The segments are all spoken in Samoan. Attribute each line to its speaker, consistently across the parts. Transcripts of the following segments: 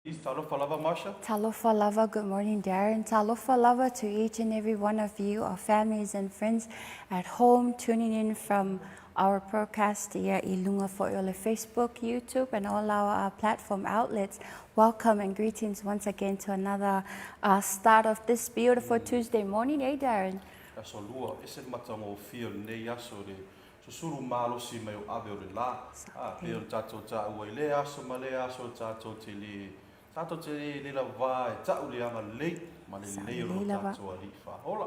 Speaker 1: Talofa lava Marsha.
Speaker 2: Talofa lava, good morning Darren. Talofa lava to each and every one of you, our families and friends at home tuning in from our broadcast ia i luga foi o le Facebook, YouTube and all our platform outlets. Welcome and greetings once again to another start of this beautiful Tuesday morning, eh Darren?
Speaker 1: Aso Lua, ese le matagofie o lenei aso i le susulu malosi mai o ave o le la. A, pei ona tatou taua i lea aso ma lea aso tatou te le, tatou te le le lava e ta'u le agalelei ma le lelei o lo tatou Alii Faaola.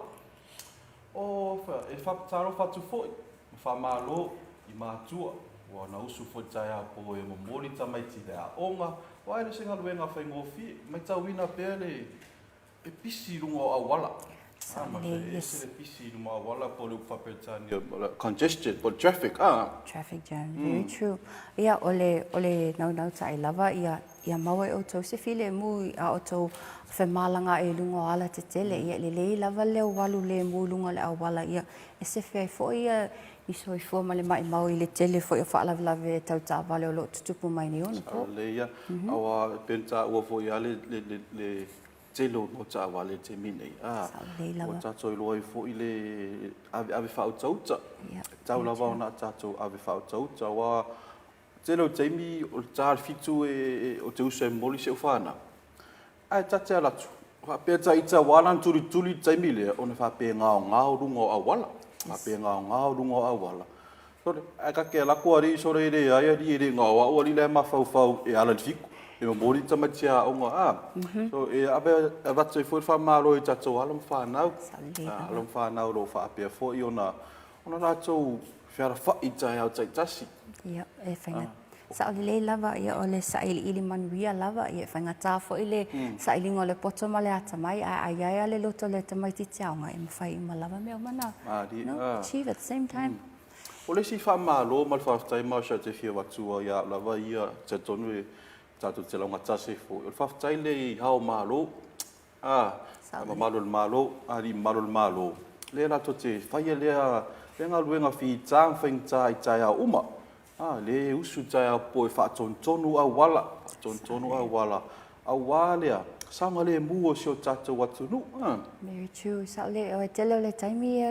Speaker 1: O, e faapatalofa atu foi ma faamalo i matua ua na usu foi taeao po e momoli tamaiti i le aoga, aua e le o se galuega faigofie, matauina pea le pepisi i luga o auala. Ah, ma e ese le pisi i luga o auala po o le upu faa-Peretania, congestion, po o le traffic, ah.
Speaker 2: Traffic jam, very true. Ia, o le, o le naunautai lava ia, ia maua e outou se filemu i a outou femalagaai i luga o alatetele. Ia, e lelei lava le o alu lemu i luga o le auala, ia, e sefe ai foi ia i soifua ma le maʻimau i le tele foi o faalavelave tau taavale o lo o tutupu mai nei ona po.
Speaker 1: Sao lelei ia. Aua e pei ona taua foi lava le, le, le, le tele o mau taavale i le taimi nei. A,
Speaker 2: Sao lelei
Speaker 1: ua
Speaker 2: lava.
Speaker 1: tatou iloa ai foi le aveave faautauta. E tatau lava ona tatou ave faautauta aua tele o taimi o le ta o le 7 e, ou te usu e momoli si au fanau. Ae ta te alu atu, faapea ta ita aua la ona tulituli i le taimi lea ona faapea e gaogao luga o auala. Faapea e gaogao luga o auala. Sole, ae ta te alu atu alii sole e leai alii e le gao au alii la e mafaufau e ala i le 7 e momoli tamaiti aoga a. So e ave avatu ai foi le faamalo i tatou alo ma fanau. Alo ma fanau o lo o faapea foi ona ona latou fealafai i taeao taitasi.
Speaker 2: Ia, e faiga sao lelei lava, ia o le sailiili manuia lava, ia e faigata foi le sailiga o le poto ma le atamai, ae a i ai lava le loto o le tamaitiiti aoga, e mafai uma lava mea uma na achieve at the same time.
Speaker 1: O le isi faamalo ma le faafetai Marsha te fia avatua ia au lava ia, talitonu e tatou te laugatasi ai foi, o le faafetai lea i Ao o Malo, a, mamalu o le Malo, alii mamalu o le Malo, lea latou te faia lea galuega fita ma faigata i taeao uma. A, lea e usu i taeao po e faatonutonu auala, faatonutonu auala, aua lea saogalemu o si o tatou atunuu.
Speaker 2: Very true. Sao lelei, o le tele o le taimi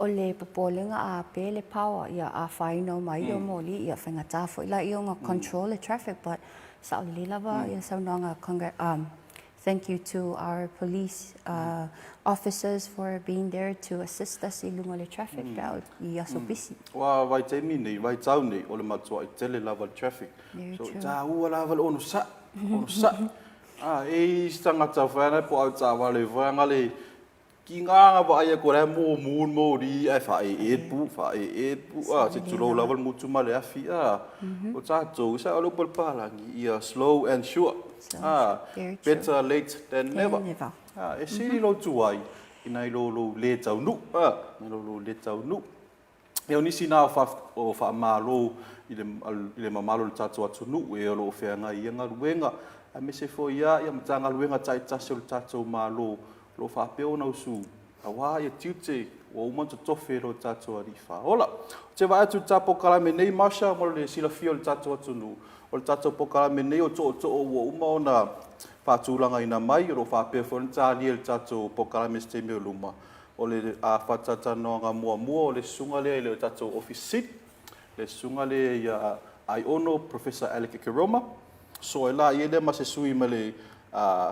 Speaker 2: o le popolega a pe le power, ia afaina uma ai ia moli, ia faigata foi laia ona control le traffic, but sao lelei lava ia saunoaga, thank you to our police officers for being there to assist us i luga o le traffic pe a i aso pisi.
Speaker 1: Aua vaitaimi nei, vaitau nei, o le matuai tele lava le traffic.
Speaker 2: Very
Speaker 1: So,
Speaker 2: true.
Speaker 1: taua lava le onosai, onosai. A, e i isi tagata fai ana po o au taavale foi ana le Ki ngā anga vaai aku o la e mōmū le mōlī ae faaeeē le pu, faaeeē le pu, ā, se i tulou lava le mutu ma le afi, ā. O tatou, sa o le upu a le palagi, ia slow and sure, ā, better late than never. Ā, e sili lou tuai ina i lo lou lē taunuu, ā, i lo lou lē taunuu. Ia o nisi na o faamalo i le mamalu o le tatou atunuu e o lo o feagai i ia galuega, aemaise foi lava ia Matagaluega taitasi o le tatou Malo o lo o faapea ona usu aua ia tiute ua uma ona totofi e lo tatou Alii Faaola. Ou te vaai atu i le ta polokalame nei Marsha mo le silafia o le tatou atunuu, o le tatou polokalame nei o tootoo ua uma ona faatulagaina mai, o lo o faapea foi ona talia e le tatou polokalame i se taimi o luma. O le faatalatalanoaga muamua o le susuga lea i le tatou Ofisa Sili, le susuga lea ia Aiono Professor Alec Ekeroma, so e laia lea ma se sui mai le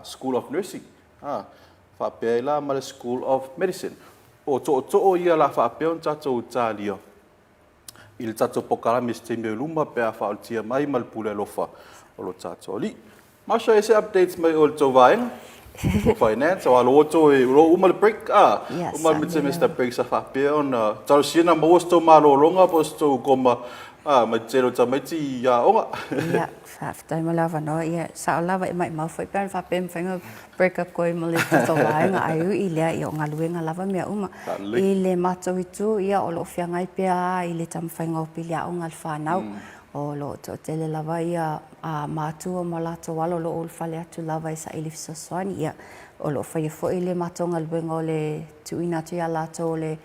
Speaker 1: School of Nursing, faapea ai la ma le School of Medicine. O tootoo ia la faapea ona tatou talia i le tatou polokalame i se taimi o i luma pe a faaolatia mai ma le pule alofa o lo tatou Alii. Marsha, e se updates mai o le tou vaega o finance, aua o lea ua toe, o lea ua uma le break, a?
Speaker 2: Yes.
Speaker 1: Uma le mid-semester break sa faapea ona talosia ona maua se tou malologa po o se tou koma mai le tele o tamaiti i aoga.
Speaker 2: Ia, faafetai mo le avanoa. Ia, sao lava e maʻimau foi pe ana faapea e mafai ona break up koe ma le tatou vaega, ae ui i lea, ia o galuega lava mea uma. I le matou itu, ia o lo o feagai pea i le taumafaiga o pili aoga a le fanau. O lo o toatele lava ia matua ma latou alo o lo o ulufale atu lava e saili fesoasoani. Ia, o lo o faia foi le matou galuega o le tuuina atu ia latou o le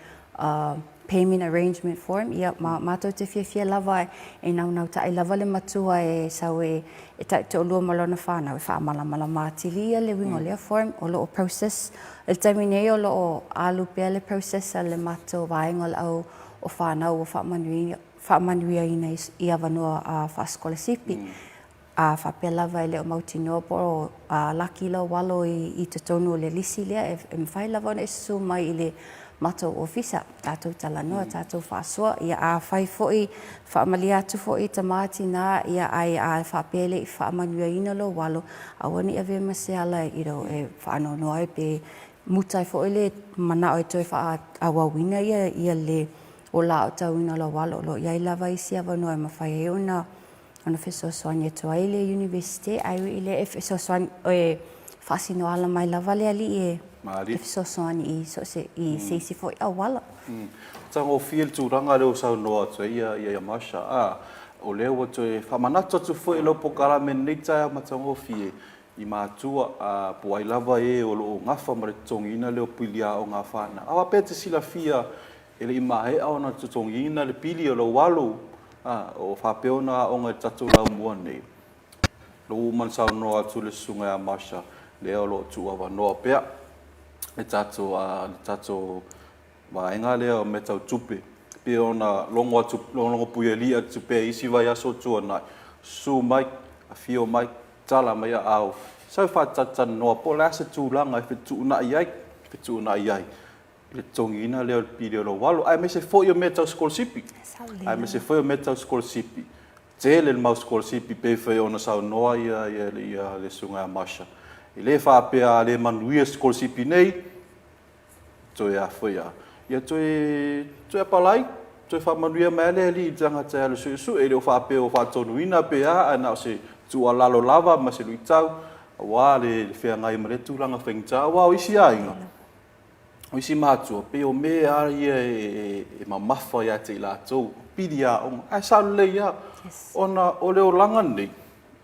Speaker 2: payment arrangement form, ia, ma matou te fiafia lava e naunautai lava le matua e sau e taitoalua ma lona fanau e faamalamalama atili ia le uiga o lea form. O lo o process, i le taimi nei o lo o alu pea le process a le matou vaega o le au o fanau ua faamanuiaina i avanoa faasikolasipi. A faapea lava e le o mautinoa po o laki lou alo i totonu o le lisi lea, e mafai lava ona e susu mai i le matou ofisa, tatou talanoa, tatou faasoa. Ia afai foi, faamalie atu foi i tama tina, ia ae a faapea e le i faamanuiaina lou alo, aua ne i avea ma se ala you know, e faanoanoa ai pe muta ai foi le manao e toe faaauauina ia le ola aotauina o lou alo. O lo o i ai lava isi avanoa e mafai ai ona ona fesoasoani atu ai le Iunivesite, ae ui i lea e fesoasoani, e faasinoala mai lava le Alii e fesoasoani i so o se, i se isi foi auala.
Speaker 1: Matagofie le tulaga lea ua saunoa atu ai ia Marsha. A, o lea ua toe faamanatu atu foi i lau polokalame i lenei taeao matagofie i matua, a, po o ai lava e o lo o gafa ma le totogiina lea o pili aoga a fanau. A faapea e te silafia e le i maea ona totogiina le pili o lou alo, a o faapea ona aoga i le tatou laumua nei. Lea ua uma ona saunoa atu le Susuga ia Marsha, lea o lo o tuuavanoa pea le tatou, le tatou vaega lea o mea tau tupe. Pei ona logo atu, logo puialii atu pea i isi vaiaso ua tuanai, susu mai, afio mai, tatala mai aao, sau e faatalatalanoa po o le a se tulaga e fetuunai ai, fetuunai ai le totogiina lea o le pili o lou alo, aemaise foi o mea tau sikolasipi, aemaise foi o mea tau sikolasipi. Tele le mau sikolasipi pei foi ona saunoa le Susuga ia Marsha. E le faapea a le manuia le sikolasipi nei, toe a foi a, ia toe toe apalai, toe faamanuia mai lava le Alii i le tagata e alu e suesue. E le o faapea ua faatonuina pe a, ae na o se tuualalo lava ma se luitau aua le feagai ma lea tulaga faigata. Aua o isi aiga, O isi matua, pei o mea lava ia e mamafa ia te i latou, pili aoga, ae sao lelei lava, ona o le olaga lenei,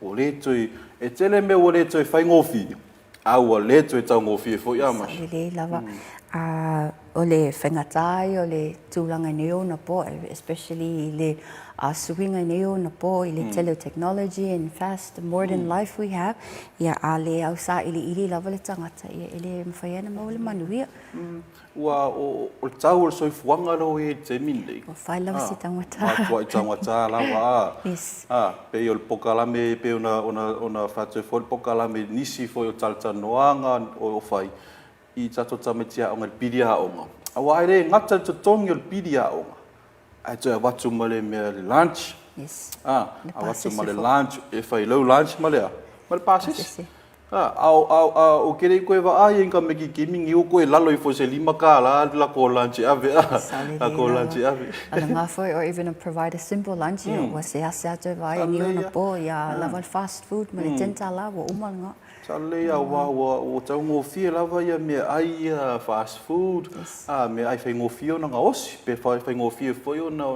Speaker 1: ua le toe, e tele mea ua le toe faigofie, a ua le toe taugofie foi. A Masha?
Speaker 2: Sao lelei lava. O le faigata ia o le tulaga i nei ona po, especially i le suiga i nei ona po i le tele o technology and fast modern life we have, ia a le ausailiili lava le tagata, ia e le mafai lava ona maua le manuia.
Speaker 1: Ua o le tau o le soifuaga lea ua i ai i le taimi lenei.
Speaker 2: Ua fai lava si taugata.
Speaker 1: Matuai taugata lava a.
Speaker 2: Yes.
Speaker 1: A, pei o le polokalame pei ona fai atu ai foi le polokalame i nisi foi o talatalanoaga o fai i tatou tamaiti aoga i le pili aoga, aua e le gata i le totogi o le pili aoga, ae toe avatu ma le mea le lunch.
Speaker 2: Yes.
Speaker 1: A, avatu ma le lunch, e fai lau lunch ma le a? Ma le pasese. A, a, a, a ou te le i toe vaai i ka mikikimi ni ua toe lalo ifo i se $5 le latou lunch e ave, a, latou lunch e ave.
Speaker 2: A lagā foi or even provide a simple lunch, ia ua seasea toe vaai i ni ona po, ia lava le fast food ma le $10 ua uma lagā.
Speaker 1: Sa lelei aua ua taugofie lava ia meaai ia fast food, a meaai faigofie ona gaosi pe faigofie foi ona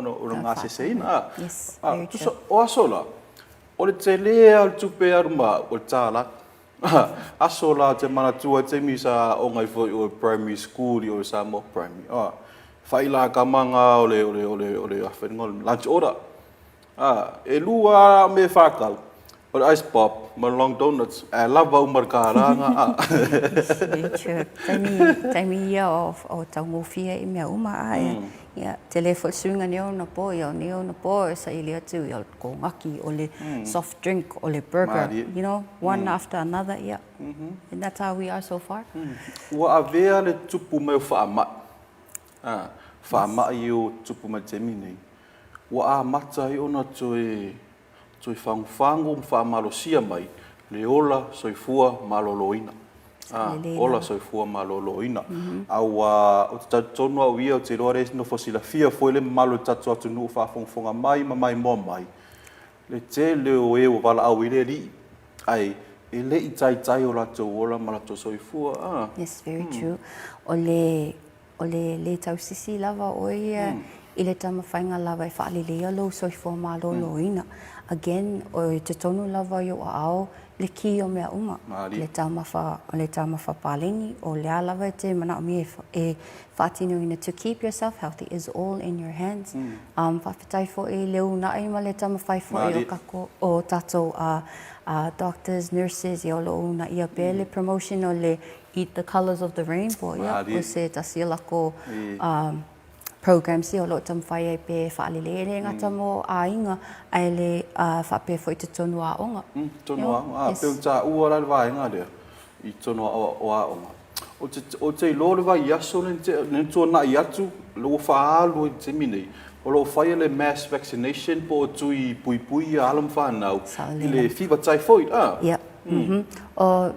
Speaker 1: gaseseina. A, tusa o aso la, o le tele lava o le tupe e alu ma au, o le $1. Aso la ou te manatua ai taimi sa aoga ai foi i o i le primary school i o i Samoa Primary, a, failakama lena o le lunch order. A, e lua lava au mea e faatau, o le ice pop ma le long donuts, ae lava uma i le $1 lena a.
Speaker 2: True. Taimi, taimi ia o taugofie ai mea uma, a ia, tele foi le suiga nei ona po, ia o nei ona po e saili atu ia o le konaki, o le soft drink, o le burger, you know, one after another, ia. And that's how we are so far.
Speaker 1: Ua avea le tupu mai o faamai, a, faamai ia ua tupu mai i le taimi lenei, ua amata ai ona toe toe fagufagu ma faamalosia mai le ola soifua maloloina. A, ola soifua maloloina. Aua ou te talitonu au ia, ou te iloa o lea e nofo silafia foi le mamalu o le tatou atunuu o faafogafoga mai ma maimoa mai, le tele o e ua valaau i le Alii, ae e le i taitai o latou ola ma latou soifua.
Speaker 2: A. Yes, very true. O le O le le tausisi lava o ia i le taumafaiga lava e faaleleia lou soifua maloloina. Again, o i totonu lava i ou aao le ki o mea uma, le taumafa, o le taumafa paleni, o le a lava e te manaomia e faatinoina to keep yourself healthy is all in your hands. Faafetai foi i le uunai ma le taumafai foi o kako, o tatou doctors, nurses, ia o lo o uunaia pea le promotion o le eat the colours of the rainbow, ia, o se tasi o lako programs ia o lo o taumafai ai pea e faalelei, e le gata mo aiga, ae le faapea foi i totonu o aoga.
Speaker 1: Totonu o aoga. A, pei ona taua la le vaega lea i totonu o aoga. Ou te iloa le vaiaso lea na tuanai atu, lea ua faaalu ai i le taimi nei, o lo o faia le mass vaccination po o tui puipui ia alo ma fanau i le fever typhoid, a?
Speaker 2: Ia.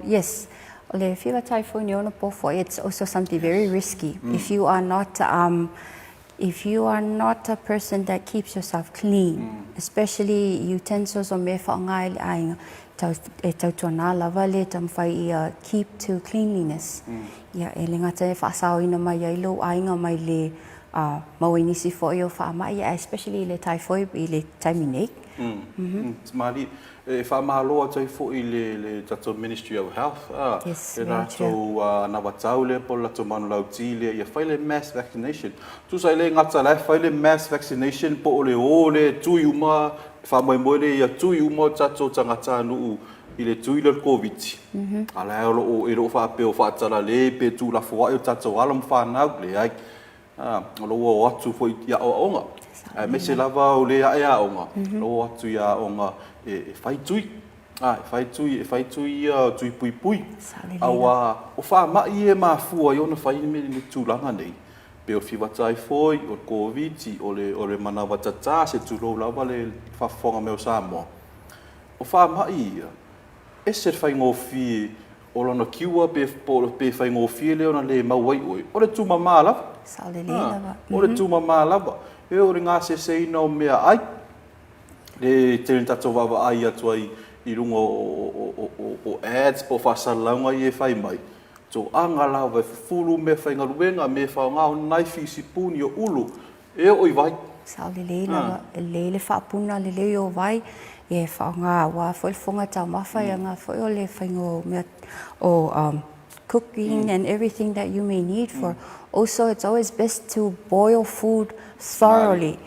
Speaker 2: Yes. O le fever typhoid i ona po foi, it's also something very risky. If you are not um, if you are not a person that keeps yourself clean, especially utensils o mea e whaonga ai le aiga, tau, e tautuanā lava le taumafai ia keep to cleanliness. Ia, e le gata e faasaoina mai ai lou aiga mai le maua i nisi foi o faamai, especially i le typhoid i le taimi nei.
Speaker 1: Malie, E faamalo atu ai foi i le tatou Ministry of Health, a, le latou anavatau lea po o le latou manulauti lea ia fai le mass vaccination. Tusa e le gata la e fai le mass vaccination po o le o lea e tui uma, faamoemoe lea ia tui uma o tatou tagatanuu i le tui lea o le Koviti, a la e o lo o, e le o faapea o faatalale pe tuulafoai o tatou alo ma fanau, leai. A, o lo o ua o atu foi i aoaoga, aemaise lava o le ae aoga, o lo o atu i aoga e fai tui. A, e fai tui, e fai tui ia, tui puipui. Aua o faamai ia e mafua ai ona fai le tulaga nei, pei o le fiva typhoid, o le Koviti, o le manawa tata, se tulou lava le faafofoga mai o Samoa. O faamai ia, ese le faigofie o lona cure pe pe faigofie lea ona le mau ai oe, o le tumama lava.
Speaker 2: Sao lelei lava.
Speaker 1: O le tumama lava. E o le gaseseina o meaai, le tele na tatou vaavaai atu ai i luga o ads po o faasalalauga ia e fai mai, toaga lava e fufulu meafaigaluega, mea e faaaoga o naifi, sipuni, o ulu, E oo i vai.
Speaker 2: Sao lelei lava, e lelei le faapuna lelei o vai e faaaoga aua foi le fofoga taumafa ia nga foi o le faiga o mea o cooking and everything that you may need for also it's always best to boil food thoroughly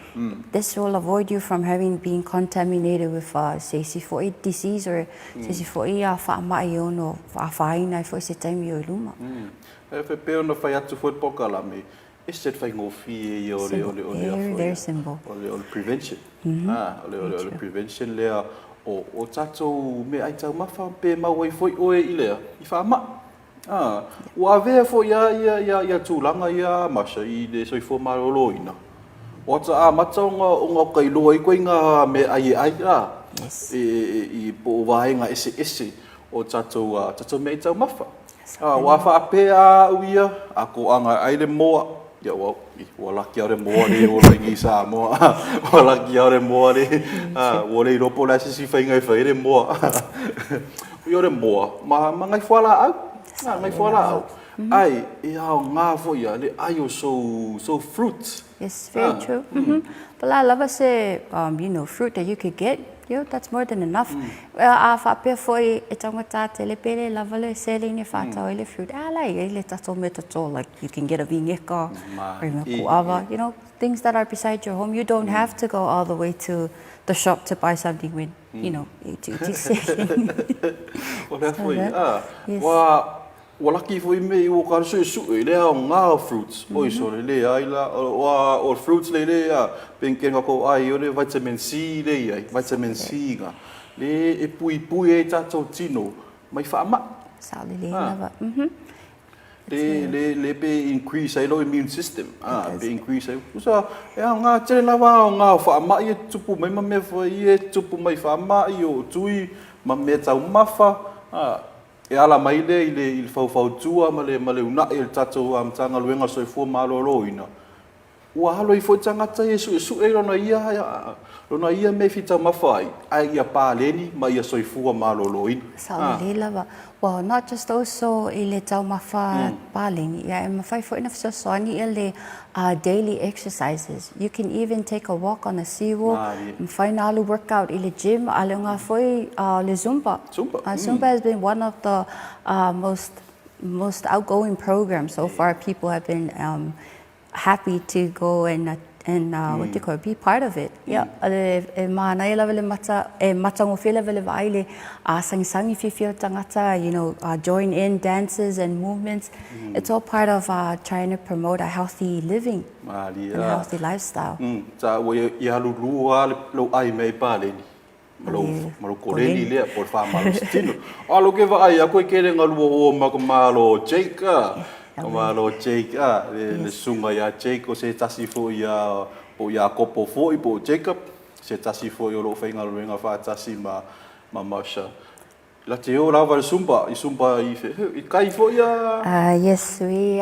Speaker 2: this will avoid you from having been contaminated with se isi foi disease or se isi foi faamai e ono afaina ai foi se taimi o i luma.
Speaker 1: E pei ona fai atu foi le polokalame, Ese le faigofie ia o le o le o le
Speaker 2: Very, very simple.
Speaker 1: O le o le prevention. Ah, o le o le o le prevention lea o o tatou meaai taumafa pe mau ai foi oe i lea i faamai. Ah, ua avea foi a ia ia ia tulaga ia Masha i le soifua maloloina. Ua ta amata ona ona ka iloa ai ituaiga meaai e ai a.
Speaker 2: Yes.
Speaker 1: E e i po o vaega eseese o tatou tatou meaai taumafa. A, ua faapea a au ia, a toaga e ai le moa, ia ua, ua laki a le moa le ola i nei Samoa. Ua laki a le moa le, a, ua le iloa po o le a se isi faiga e fai ai le moa. Ia o le moa, ma, ma nai fualaau, a, nai fualaau. Ae, e aoga foi a le ai o sou, sou fruit.
Speaker 2: Yes, very true. Po o le a lava se, you know, fruit that you could get, you know, that's more than enough. A faapea foi e taugata tele pe le lava le seleni e faatau ai le fruit, a la e i ai le tatou mea toto, like you can get a vineka or even a kuava, you know, things that are beside your home. You don't have to go all the way to the shop to buy something when, you know, e utiuti seleni.
Speaker 1: O lea foi, a, ua, Ua laki foi me i ua ka suesue i le aoga o fruits. Oi sole leai la ua o fruits le le a penken ka kou ai o le vitamin C le i ai, vitamin C nga le e puipui ai tatou tino mai faamai.
Speaker 2: Sao lelei lava.
Speaker 1: Le le le pe increase ai lou immune system a pe increase ai. Tusa e aoga tele lava aoga o faamai e tutupu mai ma mea foi e tutupu mai faamai o tui ma mea taumafa a. E ala mai lea i le i le faufautua ma le ma le una'i o le tatou Matagaluega o le Soifua Maloloina, Ua alo ai foi tagata ia e suesue lona ia lona ia mea e fia taumafa ai, ae ia paleni ma ia soifua maloloina.
Speaker 2: Sao lelei lava. Well, not just also i le taumafa paleni, ia e mafai foi ona fesoasoani ia le daily exercises. You can even take a walk on a seawall, mafai ona alu workout i le gym, a le aoga foi le Zumba.
Speaker 1: Zumba.
Speaker 2: Zumba has been one of the most most outgoing programs so far. People have been happy to go and and what do you call it, be part of it. Ia, e mānaia lava le mata, e matagofie lava le vaai le āsangisangi fiafia o tagata, you know, join in dances and movements. It's all part of trying to promote a healthy living and a healthy lifestyle.
Speaker 1: Taua ia alu lua lava lou ai mea i paleni. Ma lou, ma lou koleni lea po o le faamalositino. A o lou ke vaai aku e kele galua ua ma ka malo o Jake a. Ka malo o Jake a, le, le susuga ia Jake o se tasi foi ia, po o Iakopo foi po o Jacob, se tasi foi o lo o faigaluega faatasi ma, ma Marsha. La te o lava i le Zumba, i Zumba i, i kai foi a?
Speaker 2: Yes, we,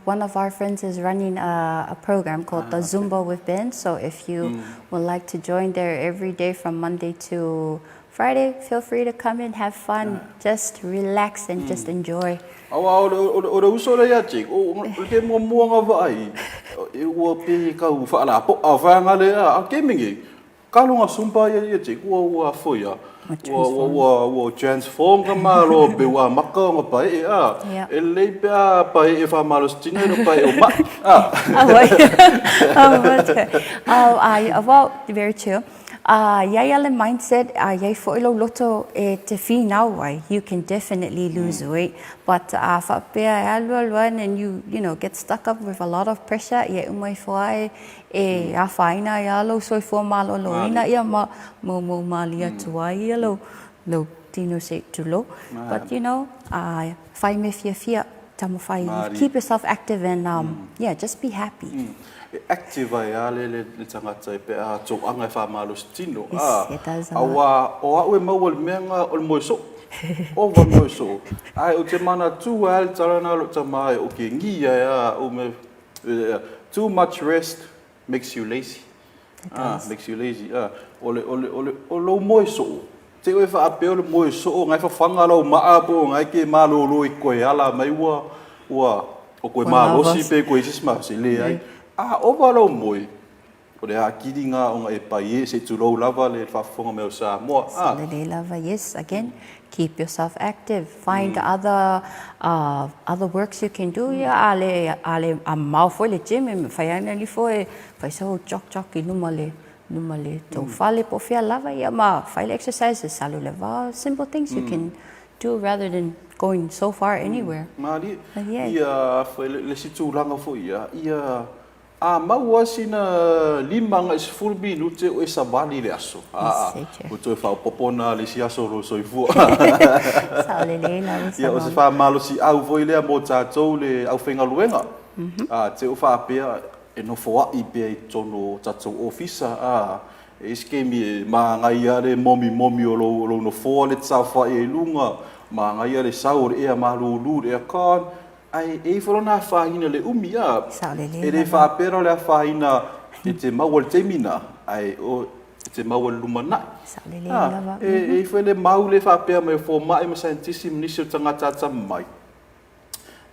Speaker 2: one of our friends is running a, a program called the Zumba with Ben, so if you would like to join there every day from Monday to Friday, feel free to come and have fun, just relax and just enjoy.
Speaker 1: Aua o le, o le, o le uso lea ia Jake, o, o le ke muamua nga vaai, e ua pe kau faalapo'a vaega lea, a ke mingi, Kalo nga sumba ia ia Jake ua ua foi a ua ua ua ua transform ka malo pe ua maka o nga pae'e a e lelei pe a pae'e faamalositino e le o pae'e o ma'i a.
Speaker 2: Well, very true. Iai a le mindset a iai foi lou loto e te finau ai, you can definitely lose weight, but a faapea e alu alu and you you know get stuck up with a lot of pressure ia e uma ifo ai E afaina ai lava lou soifua maloloina ia ma moumou malie atu ai ia lou lou tino se i tulou. But you know, whai mea fiafia, taumafai, keep yourself active and yeah, just be happy.
Speaker 1: E active ai lava le le tagata pe a tauaga e faamalosi tino. Yes,
Speaker 2: it does a lot.
Speaker 1: Aua o au e maua i le mea lena o le moe soo. Ova moe soo. Ae ou te manatua lava le tala lena a lou tama e o ke gi ai a au me Too much rest makes you lazy. Ah, makes you lazy. Ah, o le, o le, o le, o lou moe soo, te oe faapea o le moe soo ngai fafaga lau maa po o ngai ke malolo i koe ala mai ua, ua, o koe malosi pe koe isi malosi, leai. A ova lou moe, O le akili nga ona e pai e, se i tulou lava le faafofoga mai o Samoa.
Speaker 2: Ah. Lelei lava, yes, again, keep yourself active, find other other works you can do, ia a le a le a mamao foi le gym e mafai lava ona nifo e fai sau jog jog i luma le luma le tou fale po o fea lava ia ma fai le exercises, alu i le vao, simple things you can do rather than going so far anywhere.
Speaker 1: Malie, ia le isi tulaga foi ia, ia A maua sina lima agai 10 minute o e savali i le aso. Aa, ua toe faaopoopo na le isi aso o lou soifua.
Speaker 2: Sao lelei lava
Speaker 1: Ia, o se faamalosiau foi lea mo tatou le aufaigaluega. A, te o faapea e nofoai pea i totonu o tatou ofisa, a, e i ai se taimi e manaia le momimomi o lou, o lou nofoa lea e te saofai ai i luga, manaia le sau o le ea malulu i le aircon, Ae e i ai foi lona afaina i le umi, a.
Speaker 2: Saolele
Speaker 1: E le
Speaker 2: lava.
Speaker 1: faapea la o le afaina e te maua i le taimi na, ae o, e te maua i le lumanai.
Speaker 2: Saolele
Speaker 1: A,
Speaker 2: lava.
Speaker 1: e, e i ai foi le mau lea e faapea mai o fomai ma saienitisi ma nisi o tagata atamamai,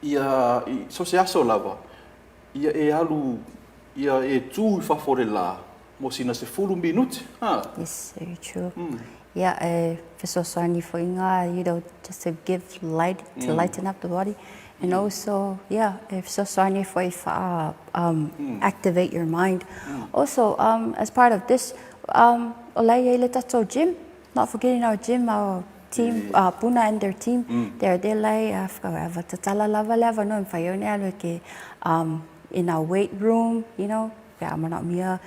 Speaker 1: ia, i so o se aso lava, ia e alu, ia e tu i fafo o le la mo sina 10 minute, a.
Speaker 2: Yes, very true. Ia, e fesoasoani foi ngā, you know, just to give light, to lighten up the body. And also, yeah, e fesoasoani foi wha, activate your mind. Also, as part of this, o la i ai le tatou gym, not forgetting our gym, our team, Puna and their team, they're there lai, whakawa tatala lava le avanoa e mawhai au nei alu e ke, in our weight room, you know, Pe a manaomia,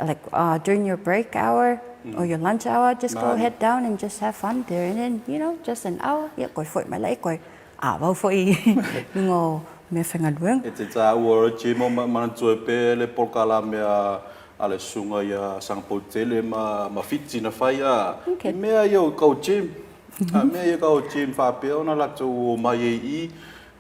Speaker 2: like during your break hour or your lunch hour, just go head down and just have fun there. And then, you know, just an hour, ia koe foi mai la e koe āwau foi i lunga o mea whaigaluega.
Speaker 1: E te tāua o Jim o manatua e pē le polokalame a le susuga ia Sagapoutele ma Fiti na whai a i mea ia o kau gym. A mea ia kau gym whapea ona latou o mai e i,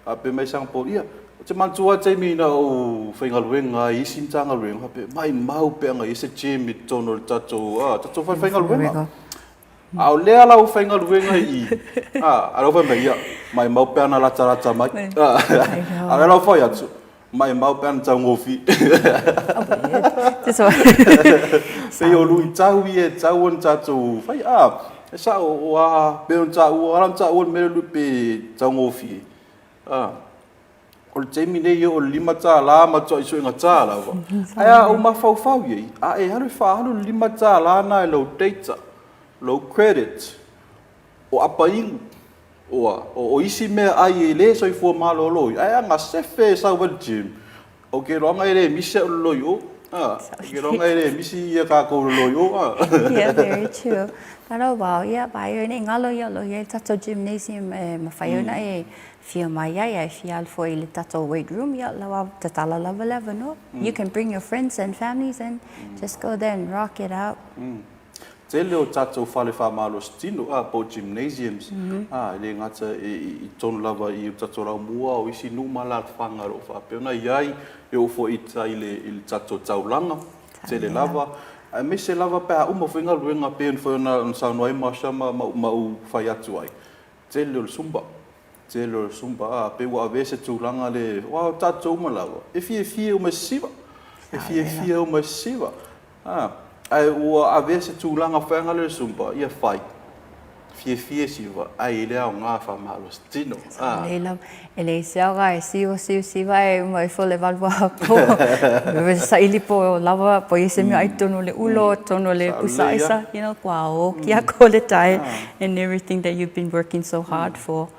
Speaker 1: a pe mai Sagapoutele, ia. te manatua lava le taimi na ou faigaluega ai i isi Matagaluega, faapea, maumau pe ana i ai se gym i totonu o le tatou, tatou falefaigaluega. A o lea la ua faigaluega i i, a o lea ua fai mai, ia, maumau pe ana latalata mai. A o lea la ua fai atu, maumau pe ana taugofie. Pei o luitau ia e tatau ona tatou faia, a. E sao, aua pei ona taua, ua ala ona taua le mea lea pei e taugofie, o le taimi lenei e oo i le $5 e matuai suegata lava. Ae a ou mafaufau i ai, a e alu e faaalu le $5 lena i lou data, lou credit, o apa inu, o isi meaai e le soifua maloloina, ae a na sefe e sau ai i le gym, ou te iloaina e le misi au i le loio. Ou te iloaina e le misi tatou i le loio.
Speaker 2: Yeah, very true. But oh well, ia, ai ne i galo o lo o i ai le tatou gymnasium e mafai ona e fia mai ai, ae fia alu foi i le tatou weight room, ia, ua tatala lava le avanoa. You can bring your friends and families and just go there and rock it out.
Speaker 1: Tele o tatou fale faamalositino, po o gymnasiums, e le gata i totonu lava i o tatou laumua, o isi nuu ma alaalafaga o lo o faapea ona i ai, e oo foi i tai i le tatou taulaga, tele lava, aemaise lava pe a uma foi galuega pei foi ona saunoa ai Marcia ma ou fai atu ai, tele o le Zumba, tele o le Zumba, pei ua avea se tulaga lea, aua o tatou uma lava, e fiafia uma e sisiva, e fiafia uma e sisiva. Ae ua avea se tulaga foi lea o le Zumba, ia fai, fiafia e siva, ae le aoga faamalositino.
Speaker 2: Lelei lava. E leai se aoga e siva, siva, siva ae uma ifo i le 8 aso, saili po o lava, po o i ai se mea ai i totonu o le ulo, totonu o le pusa aisa, ua oki aku le diet and everything that you've been working so hard for.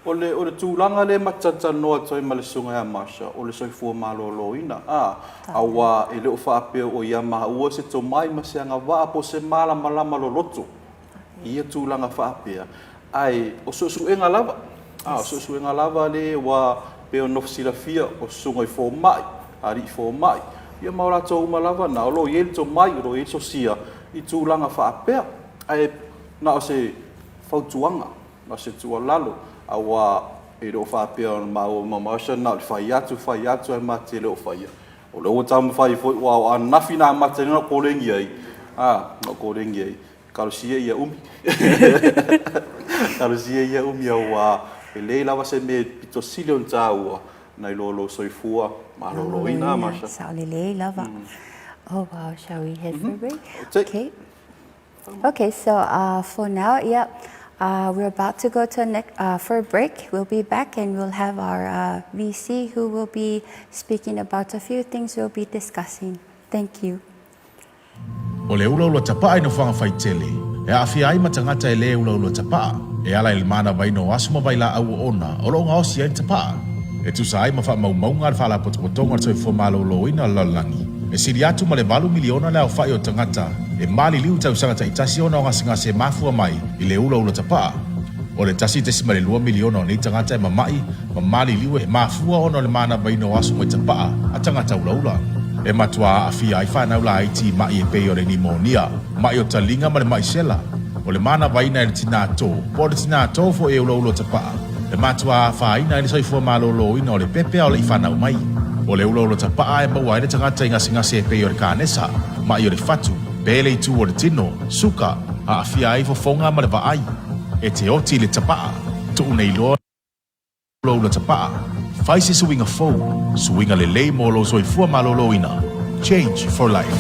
Speaker 1: O le, o le tulaga lea ma te talatalanoa atu ai ma le Susuga ia Marcia, o le soifua maloloina, a, aua e le o faapea o ia maua se tomai ma se agavaa po o se malamalama loloto i ia tulaga faapea, ae o suesuega lava, a, o suesuega lava lea ua pei ona nofo silafia o susuga i fomai, alii fomai, ia ma o latou uma lava na, o lo o i ai le tomai, o lo o i ai le sosia i tulaga faapea. Ae na o se fautuaga, na o se tuualalo, aua e le o faapea o maua ma Marcia na o le fai atu fai atu ae ma te le o faia. O lea ua taumafai foi, aua o ananafi na amata ai ona ou koleni ai, na ou koleni ai, talosia ia umi. Talosia ia umi aua e leai lava se mea e pito sili ona taua nai lo lou soifua maloloina, Marcia.
Speaker 2: Sao lelei lava. Oh wow, shall we head for a break? Okay. Okay, so for now, yeah, we're about to go to next for a break. We'll be back and we'll have our VC who will be speaking about a few things we'll be discussing. Thank you.
Speaker 3: O le ulaula tapaa i nofoaga faitele, e aafia ai ma tagata e lē ulaula tapaa, e ala i le manavaina o aso ma vailaau oona o lo o gaosi ai le tapaa. E tusa ai ma faamaumauga a le Faalapotopotoga o le Soifua Maloloina o le Lalolagi, e sili atu ma le valu miliona le aofai o tagata e maliliu i tausaga taitasi ona o gasegase e mafua mai i le ulaula tapaa. O le 1.2 miliona o nei tagata e mama'i ma maliliu e mafua ona o le manavaina o aso mai tapaa a tagata ulaula. E matuā aafia ai fanau laiti i ma'i e pei o le nimonia, ma'i o taliga ma le ma'i sela. O le manavaina e le tinā tō, po o le tinā tō foi e ulaula tapaa, e matuā afaina ai le soifua malōlōina o le pepe a o leʻi fanau mai. O le ulaula tapaa e maua ai le tagata i gasegase e pei o le kanesa, maʻi o le fatu, pē le itū o le tino, suka, aafia ai fofoga ma le vaai. E te oti i le tapaa, tuu nei loa ulaula tapaa, fai se suiga fou, suiga lelei mo lou soifua malōlōina. Change for life.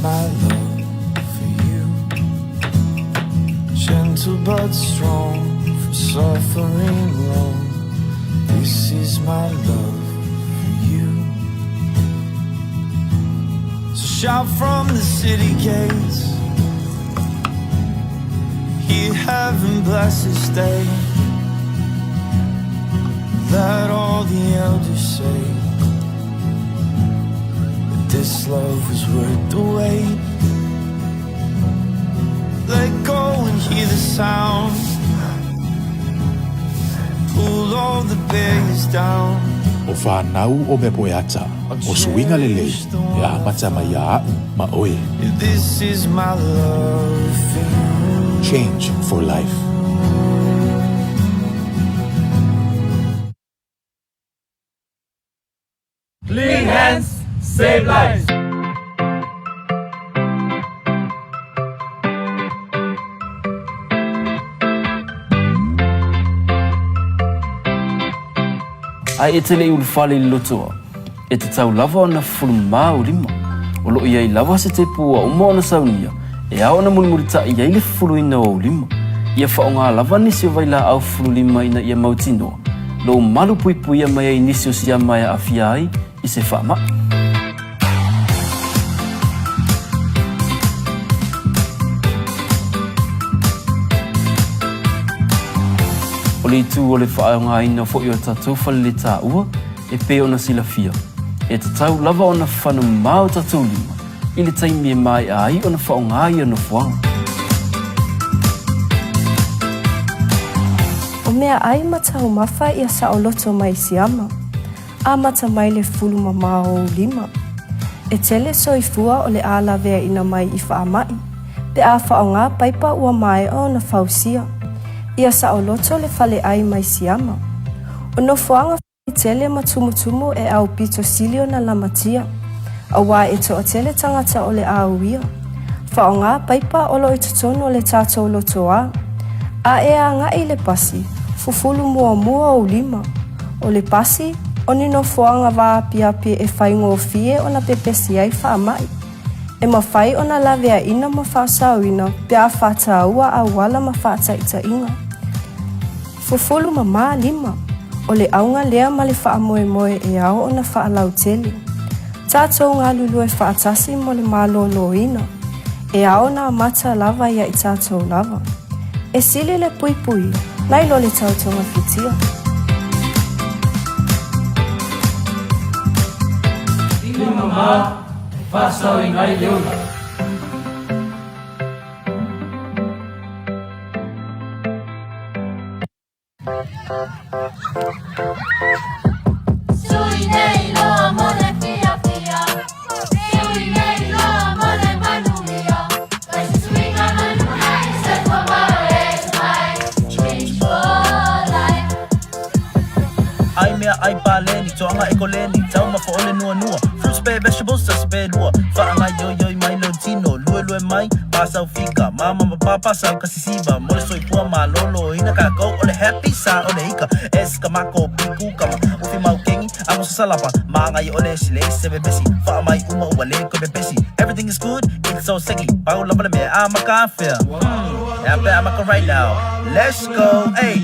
Speaker 4: my love for you. Gentle but strong from suffering long. This is my love for you. So shout from the city gates. Hear heaven bless this day. Let all the elders say that this love was worth the wait. Let go and hear the sound. Pull all the barriers down.
Speaker 3: O fanau o mea poeata, o suiga lelei e amata mai iā a'u ma oe.
Speaker 4: This is my love for you.
Speaker 3: Change for life.
Speaker 5: Clean hands, save lives.
Speaker 6: Ae e te le i ulufale i le lotoa, e tatau lava ona fufulu mamā ou lima. O lo o i ai lava se tepu ua uma ona saunia e ao ona mulimulitaʻi ai le fufuluina o ou lima. Ia faaaoga lava nisi o vailaau fufulu lima ina ia mautinoa lou malu puipuia mai ai nisi o siama e aafia ai i se faamaʻi. O le itu o le faaaogaina foi o tatou faleletaua e pei ona silafia, e tatau lava ona fana mamā o tatou lima i le taimi e maeʻa ai ona faaaoga ia nofoaga.
Speaker 7: O meaʻai ma taumafa ia saoloto mai siama. Amata mai le fulu mamā o ou lima. E tele soifua o le a laveaina mai i faamaʻi, pe a faaaoga paipa ua maea ona fausia. Ia saoloto le faleʻai mai siama. O nofoaga tele ma tumutumu e aupito sili ona lamatia, auā e toatele tagata o le a uia. Faaaoga paipa o lo o i totonu o le tatou lotoā. A e agaʻi i le pasi, fufulu muamua ou lima. O le pasi, o ni nofoaga vaapiapi e faigofie ona pepesi ai faamaʻi. E mafai ona laveaina ma faasaoina pe a faataua auala ma faataitaiga. Fufulu mamā lima. O le auga lea ma le faamoemoe e ao ona faalautele. Tatou galulue faatasi mo le malōlōina. E ao ona amata lava ia i tatou lava. E sili le puipuia, nai lo le tau togafitia.
Speaker 5: Lima mamā e faasaoina ai le ola.
Speaker 8: ʻAi mea ʻai paleni, toaga ʻekoleni, Taumafa ʻole nuanua, Fruits pe vegetables tasi pe lua, Faagaioioi mai lou tino, Luelue mai pa saufika, Mama ma papa sau ka sisiva, Mo le soifua malōlōina kākou ʻO le happy sa ʻo le ika, S ka mako P kūkama, Ufi maukeni, ago sasalapa, Māgai ʻole sile se pepesi, Faamai uma ua le koe pepesi, Everything is good, it's so seki, Pau lava le mea a maka afea, Hmm, e a pe a maka right now, Let's go, ay!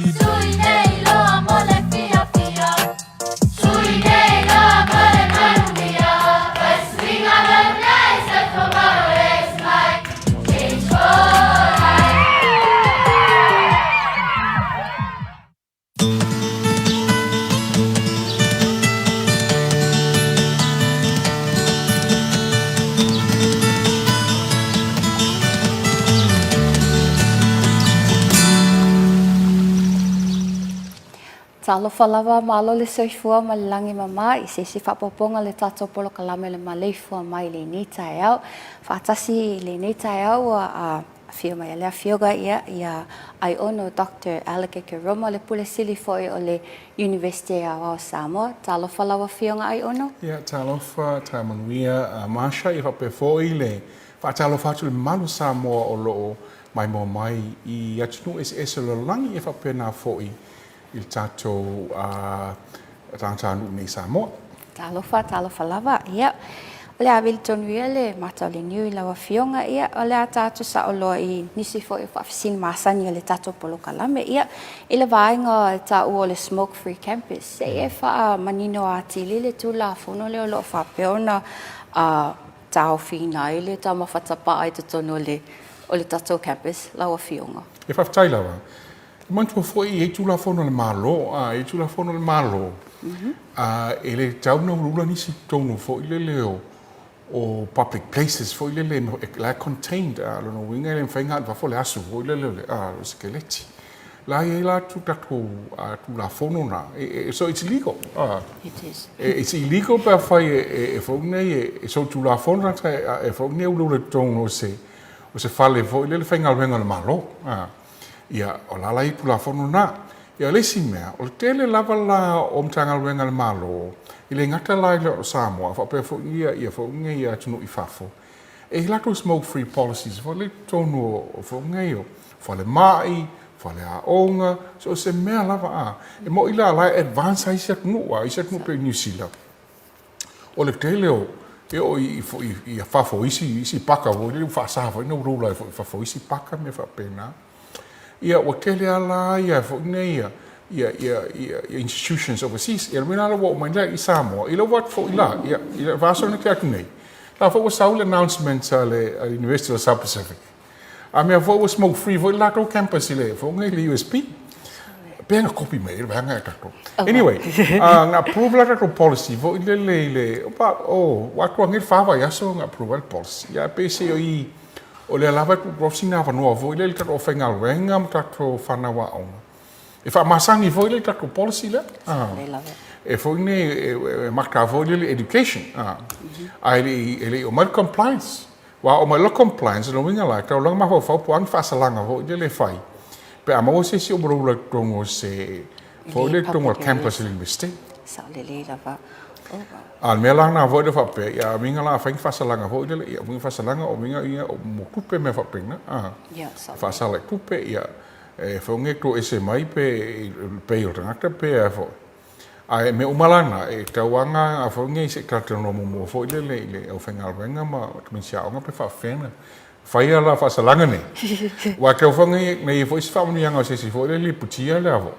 Speaker 2: Talofa lava, malo le soifua ma le lagi mama i se isi faaopoopoga o le tatou polokalame o le maleifua mai i lenei taeao. Faatasi i lenei taeao ua afio mai le afioga ia ia Aiono Doctor Alec Ekeroma, le Pule Sili foi o le Iunivesite Aoao o Samoa. Talofa lau afioga Aiono.
Speaker 9: Ia, talofa, taeao manuia, Marsha, ia faapea foi le faatalofa atu i le mamalu o Samoa o lo o maimoa mai i atunuu eseese o le lalolagi, ia faapena foi i le tatou tagatanuu nei i Samoa.
Speaker 2: Talofa, talofa lava. Ia. O le a vili tonu ia le mata o le niu i lau Afioga, ia, o le a tatou sao loa i nisi foi o faafesili masani a le tatou polokalame. Ia, i le vaega e taua o le Smoke Free Campus, se i e faamanino atili le Tulafono lea o lo o faapea ona taofiina ai le taumafa tapaa i totonu o le o le tatou campus, lau Afioga?
Speaker 9: E faafetai lava. E manatua foi e i ai Tulafono a le Malo, a, e i ai Tulafono a le Malo, a, e le tatau ona ulaula nisi i totonu foi lele o, o public places foi lele la e contained, a, lona uiga e le mafai ona alu i fafo le asu foi lele o le, a, o le sekeleti. La e i ai la tatou Tulafono na, so it's legal. A,
Speaker 2: It is.
Speaker 9: It's illegal pe afai e, e foi nei e solitulafono tagata e foi nei ulaula i totonu o se, o se fale foi lele faigaluega o le Malo. A, ia, o la la i Tulafono na. Ia, o le isi mea, o le tele lava la o Matagaluega a le Malo, e le gata la i le o Samoa, faapea foi ia, ia foi nei i atunuu i fafo, e i ai latou smoke free policies foi lele i totonu o foi nei o falemai, faleaoga, so o se mea lava a. E moni la, la e advance ai isi atunuu, a isi atunuu pei o Niu Sila, o le tele o, e oo i, i, i fafo isi, isi paka foi lele ua faasa foi ona ulaula ai foi i fafo isi paka mea faapena. Ia, ua tele lava la ia foi nei ia, ia, ia, ia, ia institutions overseas. Ia, le mea la ua oo mai la i Samoa, i lou atu foi la, ia, i le vaiaso na tea atu nei, la foi ua sau le announcement a le University of South Pacific. A mea foi ua smoke free foi le latou campus i le foi i le USP. Pea na kopi mai le vaega e tatou. Anyway, na approve la tatou policy foi lele i le, opa, oh, ua atoa nei le fa vaiaso na approve ai le policy. Ia, pe se o i, o lea lava e tuu atu sina avanoa foi lele i tatou aufaigaluega ma tatou fanau aoga. E faamasani foi lea i tatou policy lea. E foi nei, e maka foi lele education. Ae e le i oo mai le compliance. Ua oo mai loa le compliance, lona uiga la, e tatau loa ona mafaufau po o a ni faasalaga foi lele e fai, pe a maua se isi o ulaula i totonu o se, foi lele i totonu o le campus o le Iunivesite.
Speaker 2: Sao lelei lava.
Speaker 9: A o le mea la lena foi lea faapea, ia uiga la a fai ni faasalaga foi lele, ia uiga faasalaga o uiga ia mo tupe mea faapena, a. Faasala i tupe, ia e foi nei toese mai pe i le pay o le tagata pe a foi. Ae mea uma la na, e tatau lava ona foi nei se i talatalanoa muamua foi lele i le aufaigaluega ma tamaiti aoga pe faapefea ona faia la faasalaga nei. Aua e tatau foi ona i ai foi se faamanuiaga o se isi foi lele lipotia lea foi.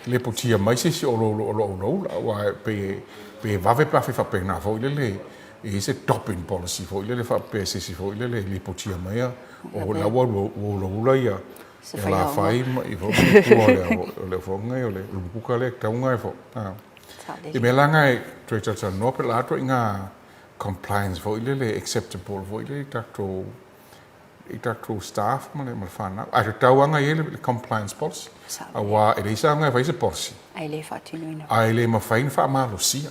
Speaker 9: Lipotia mai se isi o lo o ulaula aua e pei e vave pe a fai faapena foi lele e i ai se dopping policy foi lele faapea se isi foi lele e lipotia mai o la ua ulaula ia
Speaker 2: Se
Speaker 9: E la fai ma i fo ma tua o le o le fo ngai o le lukuka le tau ngai fo. I mea la ngai toe talatalanoa pe la atoa i ngā compliance foi lele acceptable foi lele i tatou i tatou staff ma le ma le whanau. Ae tatau lava i ai le compliance policy. Aua e leai se aoga e fai se policy.
Speaker 2: Ae le faatinoina.
Speaker 9: Ae le mafai ona faamalosia.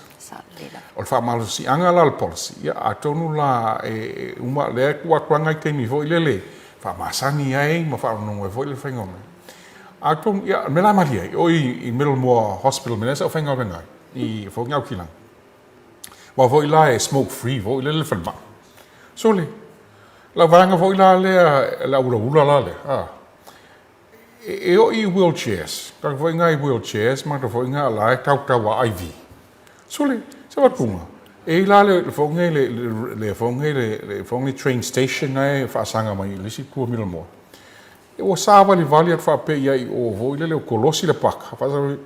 Speaker 9: O le faamalosiaga la o le policy, ia atonu la e uma lea e tuu atu lava nai taimi foi lele faamasani ai ma faalogologo ai foi le faiga o mea. Atonu, ia, o le mea la e malie ai, o i i Middlemore Hospital mea lea sa ou faigaluega ai, i foi i Aukilani. Aua foi la e smoke free foi lele le falemai. Sole, lau vaega foi la lea, le au ulaula la lea, a, E oo i wheelchairs, tagata foi nga i wheelchairs ma tagata foi nga la e tautau a IV. Sole, se watuga, e i la le foi ngai le le foi ngai le le foi ngai train station ai faasaga mai i le isi tua Middlemore. E ua savalivali atu faapea i ai i o foi lele o kolosi le paka, faasavali,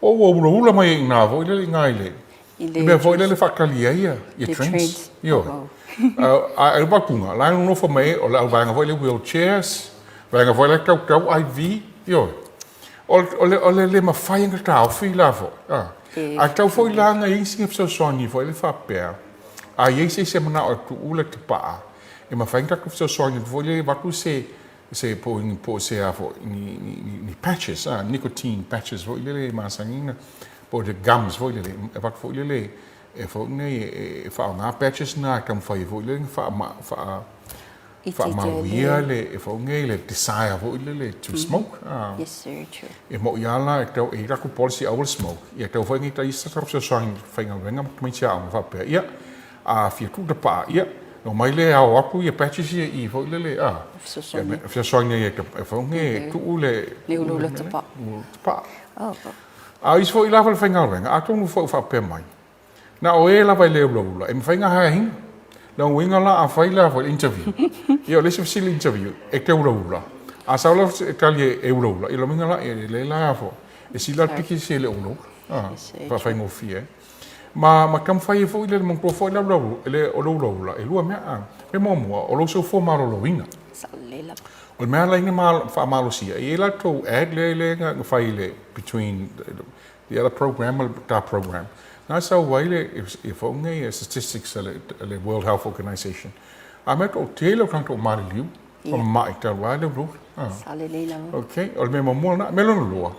Speaker 9: o ua ulaula mai ai i ina foi lele i ina i le
Speaker 2: I le
Speaker 9: mea foi lele faatali ai ia, ia
Speaker 2: Le
Speaker 9: trains.
Speaker 2: trains.
Speaker 9: Ioe.
Speaker 2: Oh.
Speaker 9: A e watuga, la e nonofo mai ai, o le auvaega foi le wheelchairs, vaega foi la e tautau IV, ioe. O, o, le, o le le mafai ona taofi la foi. A,
Speaker 2: E
Speaker 9: a tau foi la na i ai sina fesoasoani foi le faapea, a i ai se isi e manao e tuu le tapaa, e mafai ona tatou fesoasoani atu foi lea e avatu se, se po o ni, po o se a foi, ni, ni, ni, ni patches, a, nicotine patches foi lele e masani ona, po o le gums foi lele, e avatu foi lele e foi nei e faaaoga patches na e taumafai ai foi lele na faa, faa, faamauia le e foi nei le desire foi lele to smoke. A,
Speaker 2: Yes, very true.
Speaker 9: e moʻi lava la e tau e i ai latou policy aua le smoke, ia tau foi nei ta isi fesoasoani faigaluega ma tamaiti aoga faapea, ia, a fia tuu tapaa, ia, na omai lea e ao atu ia patches ia i foi lele, a,
Speaker 2: Fesoasoani.
Speaker 9: e fesoasoani ai e foi nei e tuu le
Speaker 2: Le ulaula tapaa.
Speaker 9: Ulaula tapaa.
Speaker 2: Oh.
Speaker 9: A o isi foi la falefaigaluega, atonu foi o faapea mai. Na o e lava e le ulaula, e mafai ona haeaina. Lona uiga la a fai la foi interview, ia o le isi fesili interview, e te ulaula. A sau la e tali e ulaula, ia lona uiga la, e leai la foi, e sili la le piki se e le o ulaula. A, faafaigofie ai. Ma, ma taumafai ai foi le manatua foi la le, o le ulaula, e lua mea. A, mea muamua, o lou soifua maloloina. O le mea la ina faamalosia, e i ai latou ad lea lea na fai i le between the other program ma le ta program, na sau ai le e foi nei statistics a le, a le World Health Organization. A mea toatele o tagata ua maliliu, ua mamai talu ai le ulaula. Ah.
Speaker 2: Sao lelei lava.
Speaker 9: Okay, o le mea muamua lena. Mea lona lua,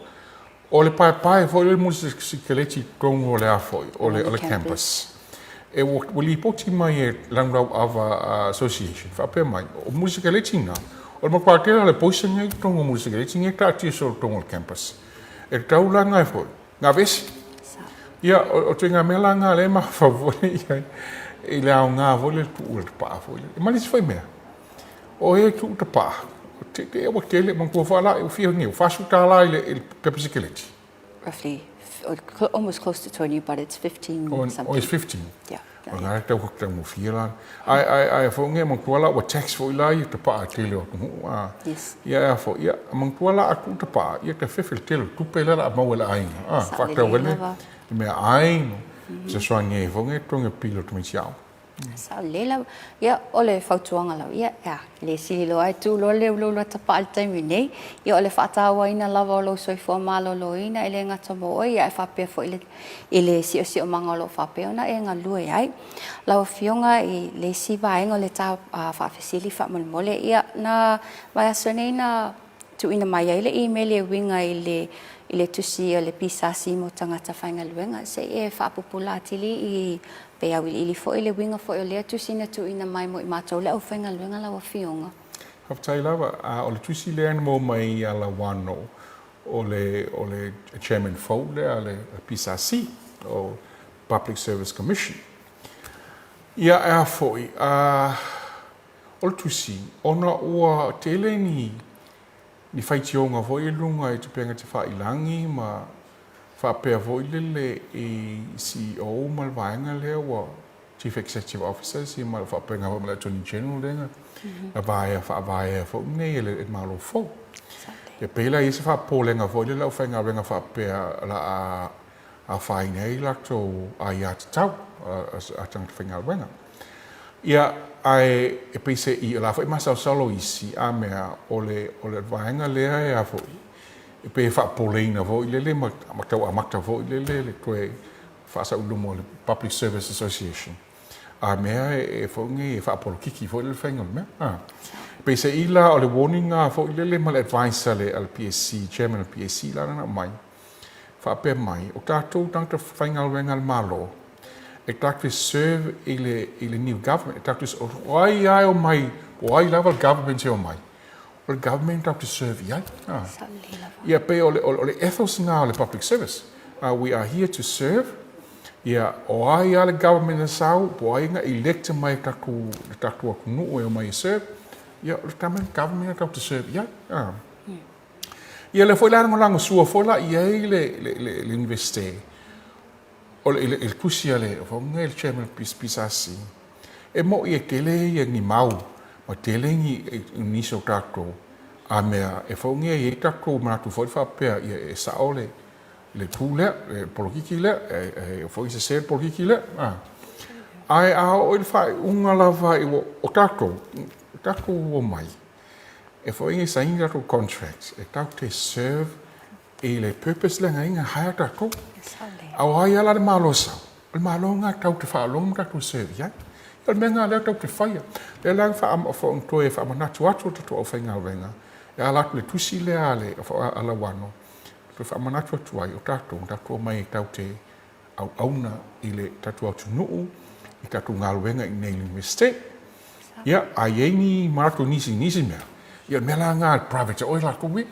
Speaker 9: o le paepae foi le muli sikeleti i totonu o le a foi, o le, o le campus. E ua, ua lipoti mai e Lanulau Ava Association, faapea mai, o muli sikeleti na, o le matua tele o le poison nei i totonu o muli sikeleti nei e taatia solo i totonu o le campus. E tatau la na e foi, na vesi. Ia, o, o ituaiga mea la na lea e mafaufau foi i ai, i le aoga foi lea le tuu o le tapaa foi lea. Ma le isi foi mea, o e tuu tapaa, te, te ua tele, manatua foi la, ua fia nei, ua $40 i le, i le pepa sikeleti.
Speaker 2: Roughly, almost close to 20, but it's 15
Speaker 9: oh,
Speaker 2: something.
Speaker 9: Oh, it's 15?
Speaker 2: Yeah.
Speaker 9: O ngā tau taugofie la. Ai, ai, ai, fo nge manatua la, ua tax foi la ia tapaa i tele o atunuu. A,
Speaker 2: Yes.
Speaker 9: Ia, ea fo, ia, manatua la a tuu tapaa, ia te fefe le tele o tupe lea la a maua e le aiga. A,
Speaker 2: Sa
Speaker 9: whaatau
Speaker 2: lelei
Speaker 9: ele,
Speaker 2: lava.
Speaker 9: le mea ai, no, fesoasoani ai fo nge totogi o pili o tamaiti aoga.
Speaker 2: Sao lelei lava. Ia, o le fautuaga lava, ia, ea, le sili loa e tu loa le ulaula tapaa i le taimi nei. Ia, o le faatauaina lava o lou soifua maloloina e le gata mo oe, ia, ae faapea foi i le, i le siosiomaga o lo o faapea ona e galue ai. Lau Afioga i le isi vaega o le ta faafesili faamolemole, ia, na vaiaso nei na tuuina mai ai le email e uiga i le i le tusi a le PSC mo tagata faigaluega. Se i e faapupula atili i pe auiliili foi le uiga foi o lea tusi na tuuina mai mo i matou le aufaigaluega lau Afioga.
Speaker 9: Faafetai lava. A o le tusi lea na maua mai ia Lauano, o le, o le Chairman fou lea a le PSC, o Public Service Commission. Ia, e a foi, a, o le tusi, ona ua tele ni, ni faitioga foi i luga i Tupega Tefailangi ma faapea foi lele i CEO ma le vaega lea ua Chief Executive Officers ia ma faapena foi ma le Attorney General lea na na vaea faavaea foi nei e le Malo fou. Ia pei la e i ai se faapopolega foi lele aufaigaluega faapea o le a afaina ai latou aiatatau a tagata faigaluega. Ia, ae e pei se i, o la foi e masalosalo isi, a mea, o le, o le vaega lea e a foi, e pei e faapopoleina foi lele ma, ma tau amata foi lele le toe faasau i luma o le Public Service Association. A mea e, e foi nei e faapolokiki foi lele faiga o le mea. A. Pei se i la o le warning a foi lele ma le advice a le, a le PSC, chairman o le PSC la na aumai, faapea mai, o tatou tagata faigaluega a le Malo, e tatou te serve i le, i le new government, e tatou te, o ai lava e omai, po o ai lava le government e omai, o le government tatou te serve i ai. Ah. Ia pei o le, o le ethos na o le public service. We are here to serve. Ia, o ai lava le government e sau, po o ai na elect mai e tatou, le tatou atunuu e omai e serve, ia, o le government tatou te serve i ai. Ah. Ia lea foi la lagolagosua foi la i ai le, le, le, le Universite, o le, le, le tusi a le, foi le chairman o PSC, e mo'i e tele ia ni mau, ma tele ni, nisi o tatou, a mea, e foi e i ai tatou manatu foi faapea, ia e sao le, le tu lea, le polokiki lea, e, e foi sese le polokiki lea. A. Ae a oo i le faaiuga lava i, o tatou, o tatou omai, E foi e saini latou contracts e tatou te serve i le purpose lea na i ai na hire tatou. A o ai lava la le Malo e sau, o le Malo lena tatou te faalogo ma tatou serve i ai. O le mea lena lea tatou te faia. Lea la na toe faamanatu atu e le tatou aufaigaluega e ala atu i le tusi lea a le a Lauano, toe faamanatu atu ai o tatou, tatou omai tatou te auauna i le tatou atunuu, i tatou galuega i inei i le Iunivesite. Ia, a i ai ni manatu i nisi, nisi mea, ia o le mea la lena a le private oe latou e.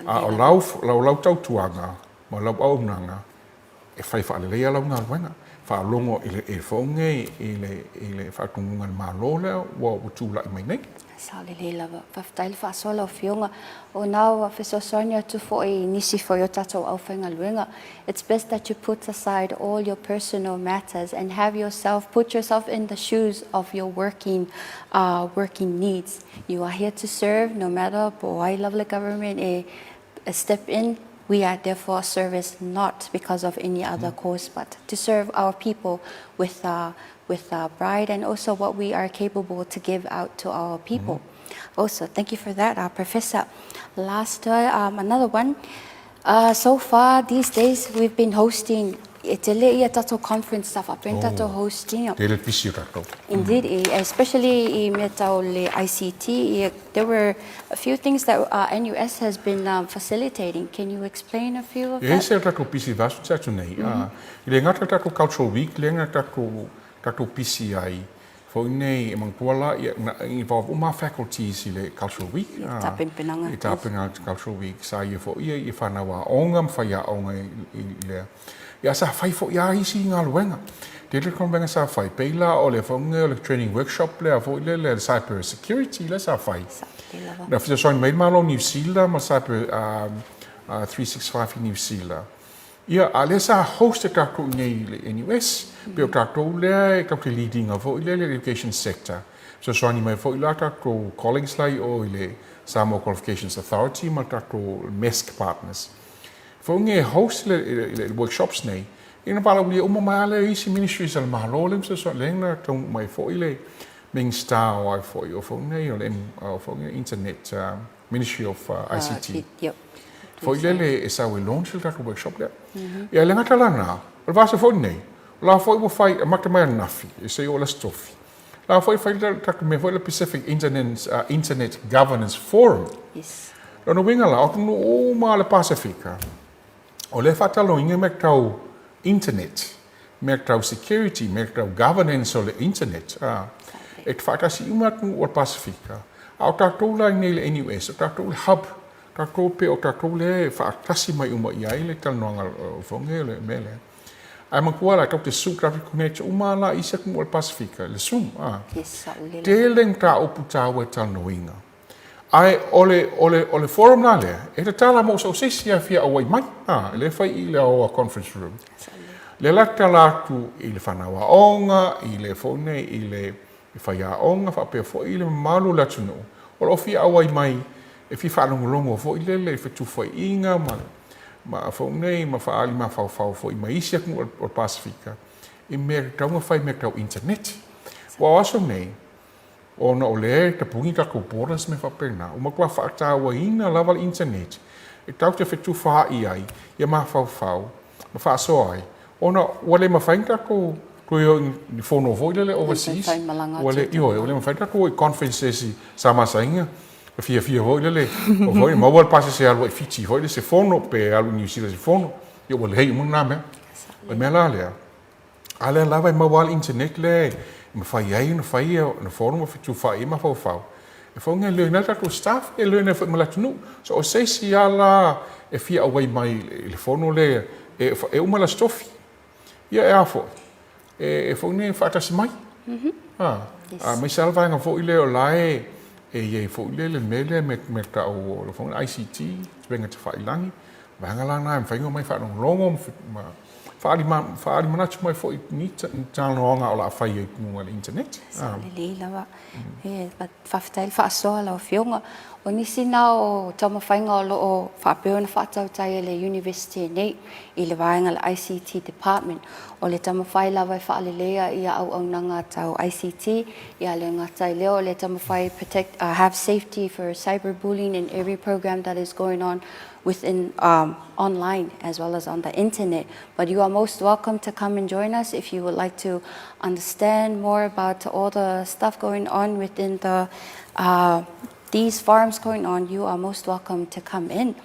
Speaker 9: A o lau, lau, lau tautuaga ma lau auaunaga, E fai faaleleia lau galuega, faalogo i le efoge i le i le faatonuga a le Malo lea ua ua tulai mai nei.
Speaker 2: Sao lelei lava. Faafetai le faasoa lau Afioga. O na ua fesoasoani atu foi i nisi foi o tatou aufaigaluega. It's best that you put aside all your personal matters and have yourself, put yourself in the shoes of your working, uh, working needs. You are here to serve no matter po o ai lava le government e step in, we are there for service not because of any other cause but to serve our people with uh, with our pride and also what we are capable to give out to our people. Also, thank you for that, uh, Professor. Last, uh, um, another one. Uh, so far, these days, we've been hosting e tele ia tatou conference stuff up oh, tatou hosting.
Speaker 9: Tele pisi o tatou.
Speaker 2: Indeed, mm. especially i mea tau le ICT, i, there were a few things that uh, NUS has been um, facilitating. Can you explain a few of that?
Speaker 9: E se tatou pisi vasu te atu nei. Mm -hmm. uh, I le gata tatou cultural week, le na tatou, tatou pisi ai, foi nei e manatua la, ia, na involve uma faculties i le cultural week.
Speaker 2: I tapenpenaga.
Speaker 9: I tapenaga cultural week. Sa ia foi ia i whanau aoga ma whai aoga i, i lea. Ia sa fai foi a isi galuega. Tele galuega sa fai. Pei la o le whaunga o le training workshop lea foi le le cyber security lea sa fai. Na fesoasoani mai le Malo o Niu Sila ma cyber um, uh, 365 i Niu Sila. Ia, a lea sa host e tatou i nei i le NUS, pe o tatou lea e tatou te lead ina foi lea i le education sector. Fesoasoani mai foi la tatou colleagues la i o i le Samoa Qualifications Authority ma tatou MESC partners. Foi nge e host le, le, le workshops nei, ina valaaulia uma mai lea isi ministries a le Malo lea ma fesoasoani, lea na taunuu mai foi le Minista o ai foi o foi nei o le o foi nei internet uh, Ministry of uh, ICT.
Speaker 2: Uh, yep.
Speaker 9: Foi lele e sau e launch le tatou workshop lea. Mm -hmm. Ia le gata lana, o le vasa foi nei, o la foi ua fai a mata mai anafi, e sei o la stofi. La foi fai le tatou mea foi le Pacific Internet, uh, Internet Governance Forum.
Speaker 2: Yes.
Speaker 9: Lona uiga la, o atunuu uma a le Pasefika, o lea e faataloina mea tau internet, mea tau security, mea tau governance o le internet, a, e faatasi uma atunuu o le Pasefika. A o tatou la i nei le NUS, o tatou le hub, tatou pe o tatou lea e faatasi mai uma i ai le talanoaga o foge o le mea lea. Ae manatua la, tatou te Zoom, tatou te connect uma la i isi atunuu o le Pasefika, le Zoom, a. Tele mataupu taua e talanoaina. Ae o le, o le, o le forum la lea, e tatala mo so se isi a fia auai mai, a, e le fai i le aoa conference room. Lea la tatala atu i le whanau aoga, i le foi nei, i le i faiaoga, faapea foi i le mamalu o le atunuu, o lo o fia auai mai e fia faalogologo foi lele i fetufaaiga ma, ma foi nei, ma faaali mafaufau foi ma isi atunuu o le Pasefika, i mea tatau ona fai mea tau internet. Ua o aso nei, Ona o lea e tapuni tatou borders ma mea faapena, ua matua faatauaina lava le internet e tatou te fetufaai ai ia mafaufau ma faasoa ai, ona ua le mafai ona tatou toe o i ni fono foi lele overseas, ua le, ioe, ua le mafai ona tatou o i conferences i sa masaina, e fiafia foi lele, o foi maua le pasese e alu ai i Fiti foi lele se fono, pe alu i Niu Sila se fono, ia ua leai uma lena mea. O le mea la lea, A lea lava e maua lava le internet lea e mafai ai ona fai ona fono ma fetufaai ai mafaufau. E fono e learn ai le tatou staff, e learn ai foi ma le atunuu. So o se isi lava la e fia auai mai i le fono lea e uma le Aso Tofi. Ia e a foi, e fono e faatasi mai. Aemaise lava le vaega foi lea o la e i ai foi lea le mea lea me tau o le fono ICT, upega tafailagi. Vaega la na e mafai ona omai faalogologo ma faaali manatu mai foi ni talanoaga o le a fai ai i luga o le internet.
Speaker 2: Sao lelei lava. E faafetai le faasoa lau Afioga. O nisi na o taumafaiga o lo o faapea ona faatautai e le University nei i le vaega o le ICT Department, o le taumafai lava e faaleleia ia auaunaga tau ICT, ia le gata i lea o le taumafai protect, uh, have safety for cyber bullying in every program that is going on within um, online as well as on the internet. But you are most welcome to come and join us if you would like to understand more about all the stuff going on within the uh, these farms going on. You are most welcome to come in.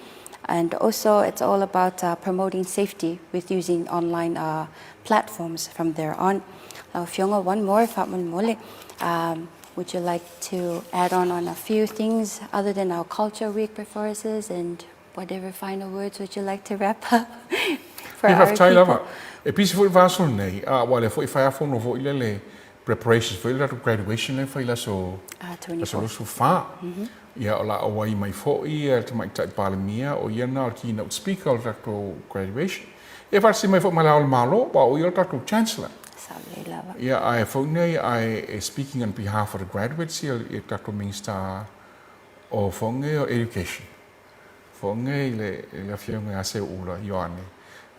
Speaker 2: And also, it's all about uh, promoting safety with using online uh, platforms from there on. Lau Afioga, one more, faamolemole. Um, would you like to add on on a few things other than our Culture Week performances and whatever final words would you like to wrap up? For
Speaker 9: Ia,
Speaker 2: our
Speaker 9: faafetai
Speaker 2: people.
Speaker 9: lava. E pisi foi le vaiaso lenei, a ua lea foi e fai a fono foi lele preparations foi le tatou graduation lea e fai i le aso
Speaker 2: Ah,
Speaker 9: aso
Speaker 2: 24.
Speaker 9: 24. Ia, o le a auai mai foi le Tamaitai Palemia, o ia lena o le keynote speaker o le tatou graduation. Ia, e faatasi mai foi ma Le Ao o le Malo, aua o ia le tatou Chancellor.
Speaker 2: Sao lelei lava.
Speaker 9: Ia, ae foi nei, ae e speaking on behalf of the graduates ia le tatou Minisita o Foge o Education. Foge i le, i le Afioga ia Seuula Ioane.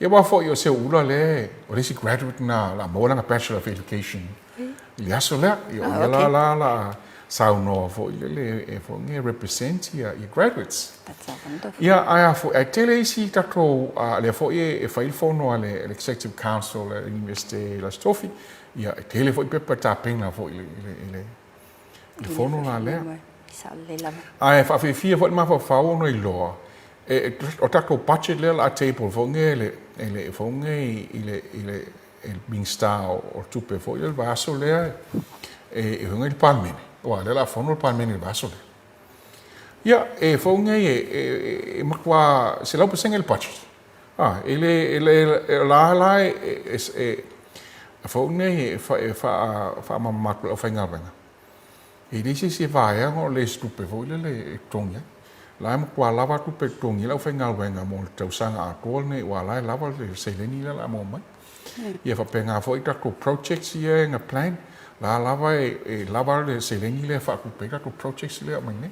Speaker 9: Ia aua foi o Seuula le, o le isi graduate na la maua lana Bachelor of Education i le aso lea. Ia o ia la la la saunoa foi lele e foge e represent ia, ia graduates.
Speaker 2: That's so wonderful.
Speaker 9: Ia, ae a foi, ae tele isi tatou, a, lea foi e, e fai le fono a le, le Executive Council a le Iunivesite i le Aso Tofi, ia, e tele foi pepa e tapena foi i le, i le, i le, i le fono la lea. Ae faafiafia foi le mafaufau ona iloa, e, e, o tatou budget lea o le a table foi nei e le, e le, foi nei i le, i le, i le Minisita o, o Tupe foi lea le vaiaso lea e, e foi nei i le Palemene. Aua o lea o le a fono le Palemene i le vaiaso lea. Ia, e foi nei e, e, e, e matua 100% le budget. Ah, e le, e le, e, la la e, e, e, e foi nei e, fa, e fa, faamamama atu i le aufaigaluega. E leai se isi e vaea ona o le isi tupe foi lele e totogi ai. O la e matua lava tupe e totogi ai le aufaigaluega mo le tausaga atoa lenei aua o la e lava le seleni lea o le a maua mai. Ia faapena foi tatou projects ia e na plan, o la lava e lava le seleni lea e faatupe ai tatou projects lea e aumai nei.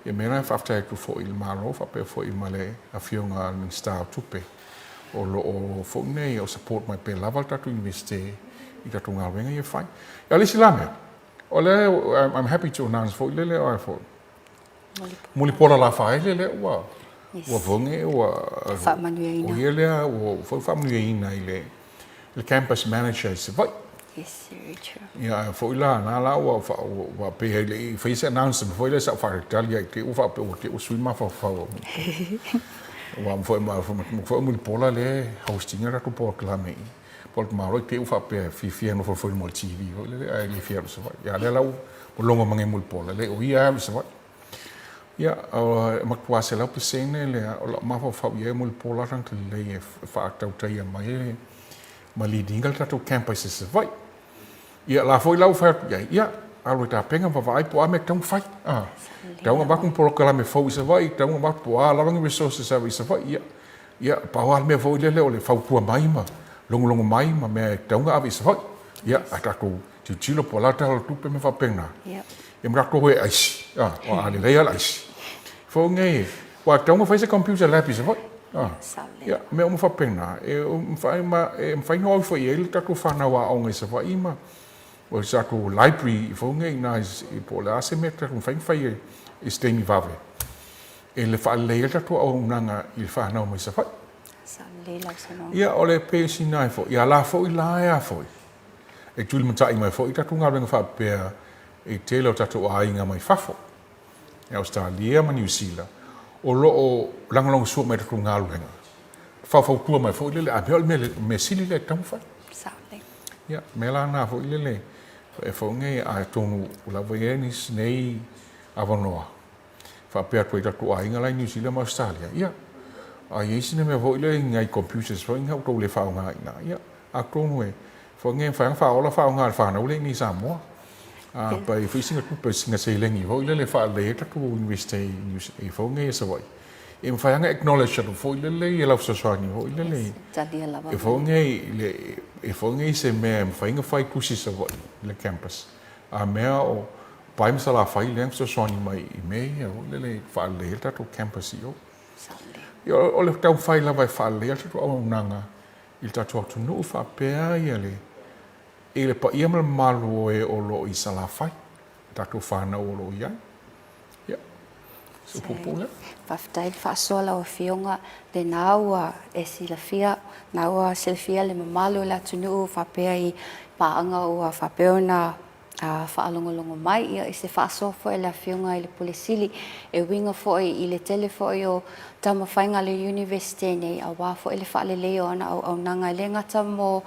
Speaker 9: Ia mea la e faafetai atu foi i le Malo faapea foi ma le Afioga i le Minisita o Tupe o lo o foi nei o support mai pea lava le tatou Iunivesite i tatou galuega ia e fai. A o le isi la mea, o lea I'm happy to announce foi lele oe foi Mulipola Lafaele lea ua ua voge ua
Speaker 2: faamanuiaina.
Speaker 9: O ia lea ua foi faamanuiaina i le le campus manager i Savaii.
Speaker 2: Yes, very true.
Speaker 9: Ia ae foi la na la ua ua pe ai le i fai se announcement foi lea sa faatali ai te ua faapea ua te ua sui mafaufau. Ua foi ma foi Mulipola le hosting a tatou polokalame i Po o le Malo i te i ua faapea e fiafia e nofo foi mo le TV foi lele ae le fia alu i Savaii. Ia lea la ua logo mai Mulipola, le o ia e alu i Savaii. Ia, e matua 100% le o lau mafaufau i ai Mulipola tagata lelei e faatautaia mai e ma lead ina le tatou campus i Savaii. Ia la foi la ua fai atu i ai, ia, alu e tapena ma vaai po o a mea e tatau ona fai. Ah, tatau ona avatu ni polokalame fou i Savaii, tatau ona avatu po o a lava ni resources e ave i Savaii, ia, Ia, pau lava le mea foi lele o le fautua mai ma logologo mai ma mea e tatau ona ave i Savaii. Ia, a tatou tilotilo po o le a le tala o le tupe ma mea faapena. Ia ma tatou o e aisi, a, a lelei lava le aisi. Foi nei, aua e tatau ona fai se computer lab i Savaii. A, ia, mea uma faapena, e mafai e mafai ona o ifo i ai le tatou fanau aoga i Savaii ma o se tatou library foi nei i ina po o le a se mea e tatou mafai ona fai i se taimi vave. E le faalelei ai le tatou auaunaga i le fanau mai Savaii.
Speaker 2: Sao lelei lau saunoaga.
Speaker 9: Ia, o le pei sina ai foi, ia la foi la e a foi, e tulimatai mai foi tatou galuega faapea i tele o tatou aiga mai fafo, i Ausetalia ma Niu Sila, o lo o lagolagosua mai i tatou galuega, faufautua mai foi lele, a mea o le mea, mea sili lea e tatau ona fai.
Speaker 2: Sao lelei.
Speaker 9: Ia, mea la na foi lele, e foi nei, atonu ua lava i ai nisi nei avanoa faapea atu ai tatou aiga la i Niu Sila ma Ausetalia, ia, a i ai sina mea foi lea i nai computers foi na outou le faaaoga i ina, ia, atonu e foi nei mafai ona faaola faaaoga e le fanau lea i inei i Samoa. A pa i foi sina tupe, sina seleni foi lele e faalelei ai tatou Iunivesite i Niu i foi nei i Savaii. E mafai ona acknowledge atu foi lele ia lau fesoasoani foi lele
Speaker 2: Yes, talia lava
Speaker 9: e foi nei i le e foi nei se mea e mafai ona fai tusi i Savaii i le campus. A mea o Pae ma Salafai lea na fesoasoani mai i mea ia foi lele e faalelei ai le tatou campus i o. Ia, o le taumafai lava e faalelei ai le tatou auaunaga i le tatou atunuu faapea ia le, i le paia ma le mamalu o e o lo o i Salafai, tatou fanau o lo o i ai. Ia, se upu puupuu lea.
Speaker 2: Faafetai le faasoa lau Afioga, lena ua e silafia, na ua silafia le mamalu o le atunuu faapea i paaga ua faapea ona a faalogologo mai ia i se faasoa foi a le Afioga i le Pule Sili e uiga foi i le tele foi o taumafaiga a le Iunivesite nei aua foi le faaleleia o ana auaunaga e le gata mo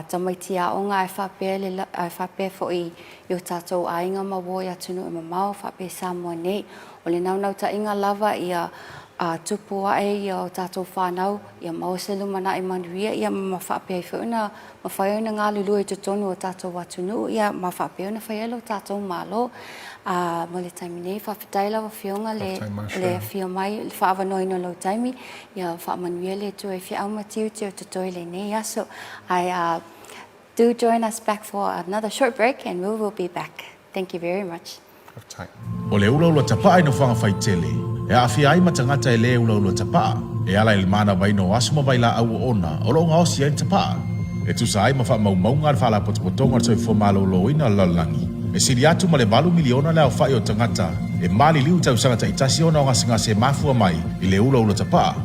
Speaker 2: tamaiti aoga ae faapea le ae faapea foi i o tatou aiga ma uo i atunuu e mamao faapea i Samoa nei. O le naunautaiga lava ia a tupu aʻe ia o tatou whanau, ia maua se lumanai manuia, ia ma faapea ai foi ona mafai ona galulue i totonu o tatou atunuu, ia ma faapea ona fai ai lo tatou Malo. A mo le taimi nei, faafetai lau Afioga le le afio mai, le faaavanoaina o lou taimi, ia faamanuia le Atua i feau ma tiute o totoe i lenei aso. Ae a do join us back for another short break and we will be back. Thank you very much.
Speaker 9: Faafetai.
Speaker 3: O le ulaula tapaa i nofoaga faitele, e aafia ai ma tagata e lē ulaula tapaa, e ala i le manavaina o aso ma vailaau oona o lo o gaosi ai le tapaa. E tusa ai ma faamaumauga a le Faalapotopotoga o le Soifua Maloloina o le Lalolagi, e sili atu ma le 8 miliona le aofai o tagata e maliliu i tausaga taitasi ona o gasegase e mafua mai i le ulaula tapaa.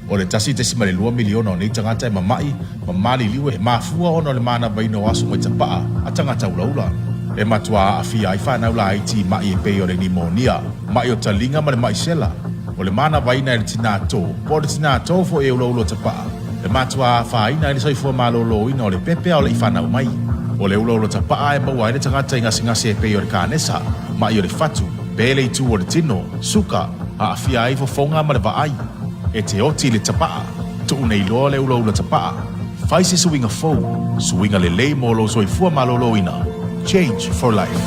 Speaker 3: O le 1.2 miliona o nei tagata e mama'i ma maliliu e mafua ona o le manavaina o aso mai tapaa a tagata ulaula. E matuā aafia ai fanau laiti i maʻi e pei o le nimonia, maʻi o taliga ma le maʻi sela. O le manavaina e le tinā tō, po o le tinā tō foi e ulaula tapaa, e matuā afaina ai le soifua malōlōina o le pepe a o leʻi fanau mai. O le ulaula tapaa e maua ai le tagata i gasegase e pei o le kanesa, maʻi o le fatu, pele i tū o le tino, suka, aafia ai fofoga ma le vaai. E te oti i le tapaa, tuu nei loa le ulaula tapaa. Fai se suiga fou, suiga lelei mo lou soifua malōlōina. Change for life.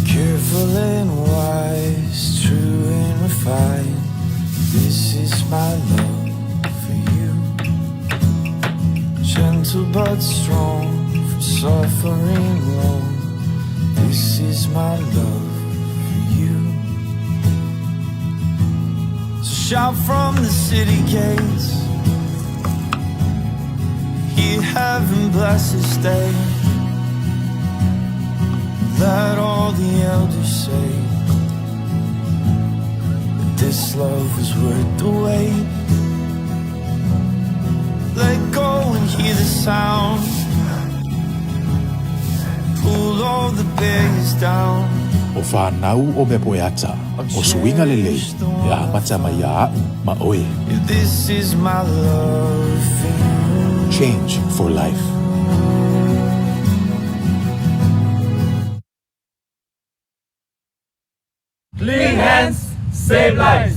Speaker 4: Careful and wise, true and refined. This is my love for you. Gentle but strong, from suffering long. This is my love for you. So shout from the city gates. Hear heaven bless this day. Let all the elders say that this love was worth the wait. Let go and hear the sound. Pull all the barriers down.
Speaker 3: O fanau o mea poeata, o suiga lelei, e amata mai iā aʻu ma oe.
Speaker 4: This is my love for you.
Speaker 3: Change for life.
Speaker 5: Clean hands, save lives.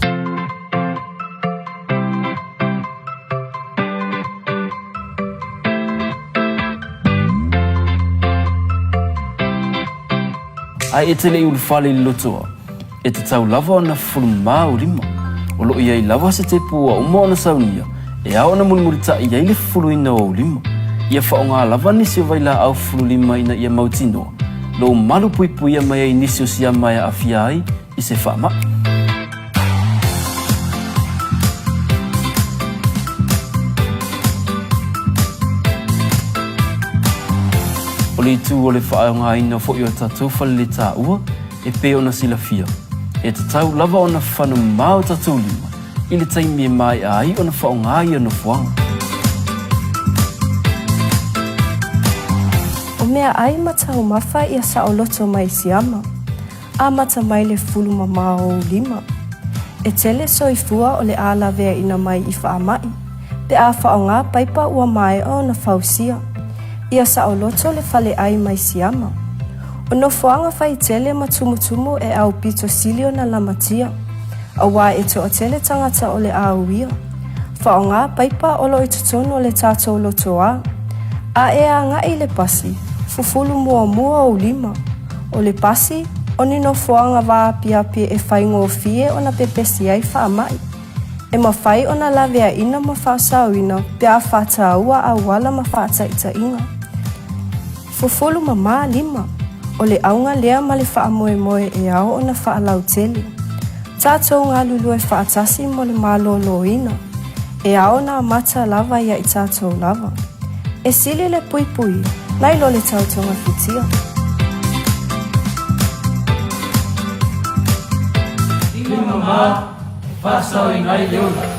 Speaker 6: Ae e te le i ulufale i le lotoa, e tatau lava ona fufulu mamā ou lima. O lo o i ai lava se tepu ua uma ona saunia, e ao ona mulimulitaʻi ai le fufuluina o ou lima. Ia faaaoga lava nisi o vailaau fufulu lima ina ia mautinoa lou malu puipuia mai ai nisi o siama e aafia ai i se faamaʻi. O le itu o le faaaogaina foi o tatou faleletaua e pei ona silafia, e tatau lava ona fano mamā o tatou lima i le taimi e maea ai ona faaaoga ia nofoaga.
Speaker 7: O meaʻai ma taumafa ia saoloto mai Siama. Amata mai le fulu mamā o ou lima. E tele soifua o le a laveaina mai i faamaʻi, pe a faaaoga paipa ua maea ona fausia. Ia saoloto le faleʻai mai Siama. O nofoaga faitele ma tumutumu e aupito sili ona lamatia, auā e toatele tagata o le a uia. Faaaoga paipa o lo o i totonu o le tatou lotoa. A e agai i le pasi, fufulu muamua ou lima. O le pasi, o ni nofoaga vaapiapi e faigofie ona pepesi ai faamai. E mafai ona laveaina ma faasaoina pe a faataua auala ma faataitaiga. Fufulu mamā lima. O le auga lea ma le faamoemoe e ao ona faalautele. Tatou galulue faatasi mo le malōlōina. E ao ona amata lava ia i tatou lava. E sili le puipui, nai lo le tau togafitia.
Speaker 5: Lima mamā e faasaoina ai le ola.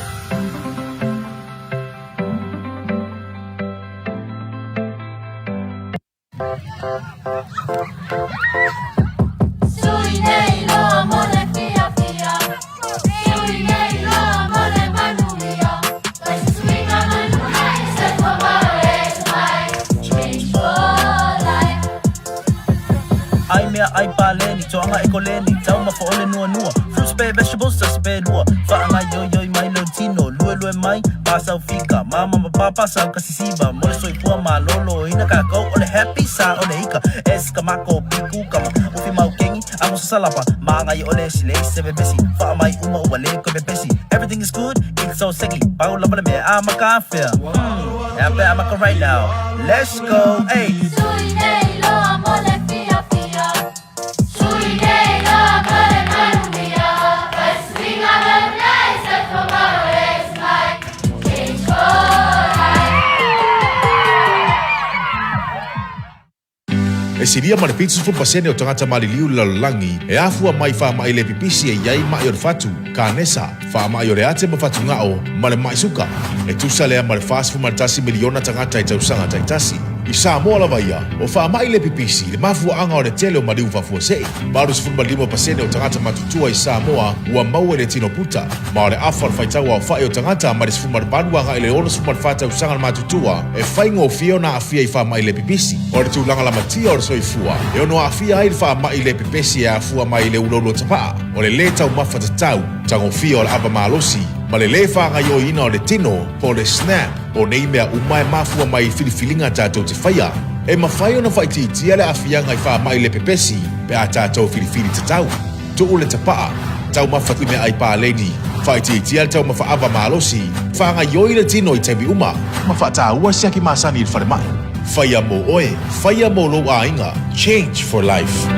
Speaker 8: Ai mea ai paleni, toaga e koleni, taumafa o le nuanua, fruits pe vegetables tasi pe lua, faagaioioi mai lou tino, luelue mai, pasau fika, mama ma papa sau kasisiva, mo le soifua malōlōina kākou o le happy sa o le ika, es ka mako piku kama, ufi mau kengi, ago sasalapa, magai o le silei se pepesi, faamai uma ua le koe pepesi, everything is good, it's so seki, pau lava le mea a maka afea, hmm, ea pe a maka right now, let's go, hey.
Speaker 3: E silia ma le 70% o tagata maliliu i le lalolagi e afua mai i faamai le pipisi e i ai maʻi o le fatu, kanesa, faamai o le ate ma fatugao, ma le maʻi suka. E tusa lea ma le 41 miliona tagata i tausaga taitasi. I Samoa lava ia, o faamai le pipisi le mafuaaga o le tele o maliu faafuasei. 85% o tagata matutua i Samoa ua maua i le tino puta, ma o le afa o le faitau aofai o tagata mai le 18 agai i le 64 tausaga le matutua e faigofie ona aafia i faamai le pipisi. O le tulaga lamatia o le soifua e ono aafia ai le faamai le pepesi e afua mai i le uloulua tapaa, o le lē taumafa tatau, tagofia o le ava malosi, ma le lē faagaioiina o le tino, po o le SNAP. O nei mea uma e mafua mai i filifiliga tatou te faia. E mafai ona faaitiitia le aafiaga i faamai le pepesi pe a tatou filifili tatau. Tuu le tapaa, taumafa i meaai paleni, faaitiitia le taumafa ava malosi, faagaioi le tino i taimi uma, ma faataua siaki masani i le falemai. Faia mo oe, faia mo lou aiga, Change for Life.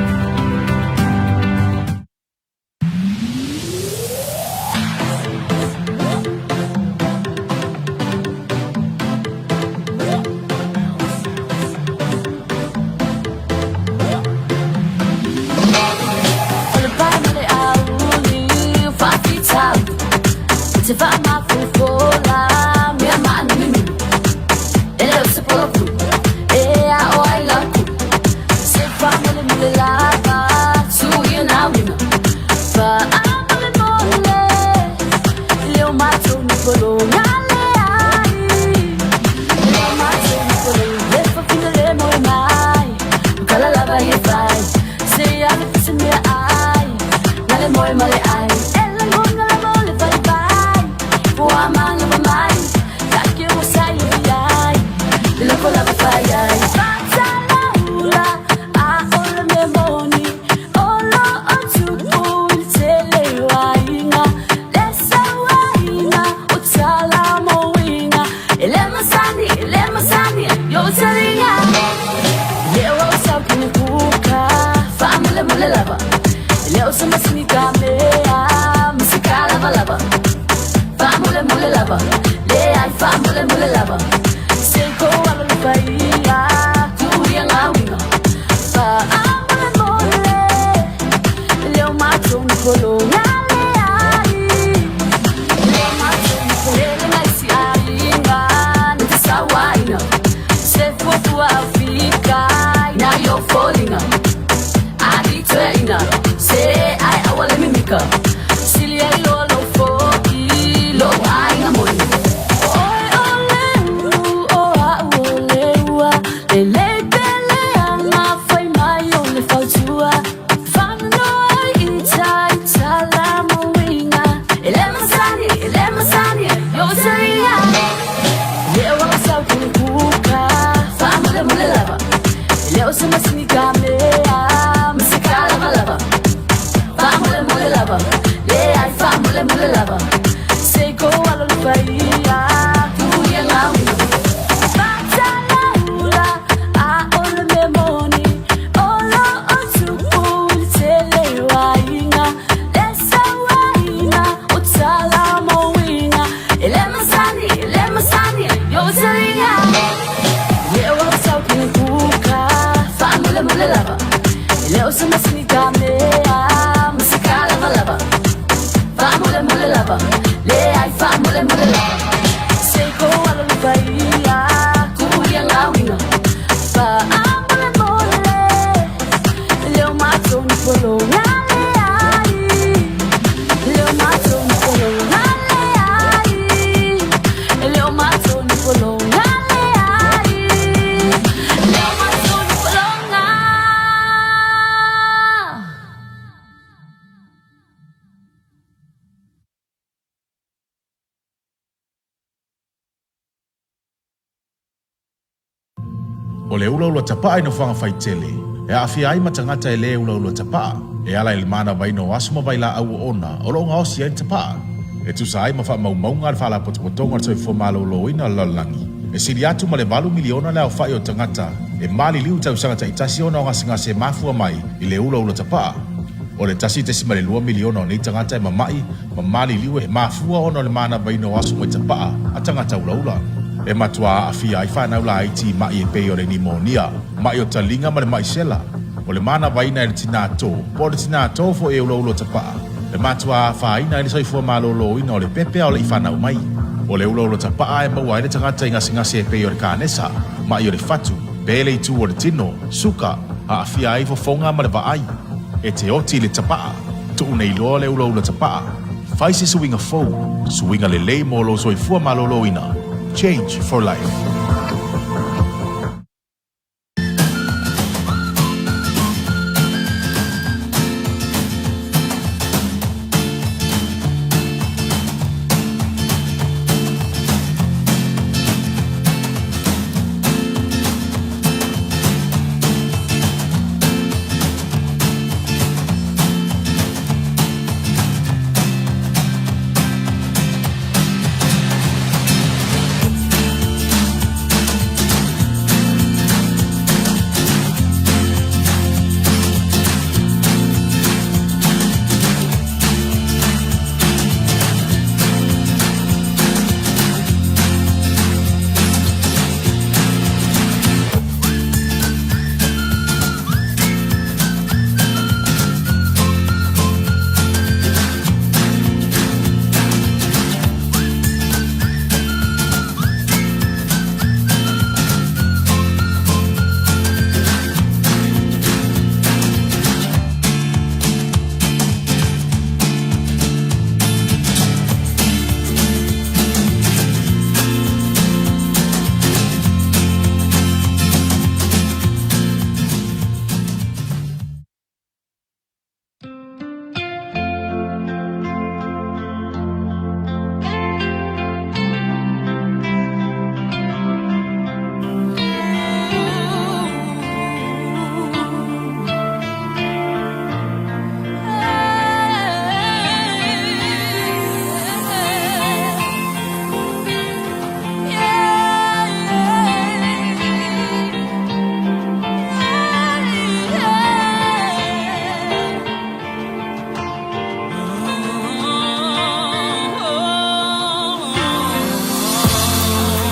Speaker 10: lapa Leai faamolemole lava Se i kou alolofa ia Kuia lauina Faamolemole Leo matou ni pologa leai Leo matou ni pologa leai Leo matou ni pologa leai Leo matou ni pologa.
Speaker 3: O le ulaula tapaa i nofoaga faitele, e aafia ai ma tagata e lē ulaula tapaa, e ala i le manavaina o aso ma vailaau oona o lo o gaosi ai le tapaa. E tusa ai ma faamaumauga a le Faalapotopotoga o le Soifua Maloloina o le Lalolagi, e sili atu ma le 8 miliona le aofai o tagata e maliliu i tausaga taitasi ona o gasegase e mafua mai i le ulaula tapaa. O le 1.2 miliona o nei tagata e mama'i ma maliliu e mafua ona o le manavaina o aso mai tapaa a tagata ulaula. E matuā aafia ai fanau laiti i ma'i e pei o le nimonia, ma'i o taliga ma le ma'i sela. O le manavaina e le tinā tō, po o le tinā tō foi e ulaula tapaa, e matuā afaina ai le soifua malōlōina o le pepe a o le'i fanau mai. O le ulaula tapaa e maua ai le tagata i gasegase e pei o le kanesa, ma'i o le fatu, pe le itu o le tino, suka, aafia ai fofoga ma le vaai. E te oti i le tapaa, tuu nei loa le ulaula tapaa. Fai se suiga fou, suiga lelei mo lou soifua malōlōina. Change for life.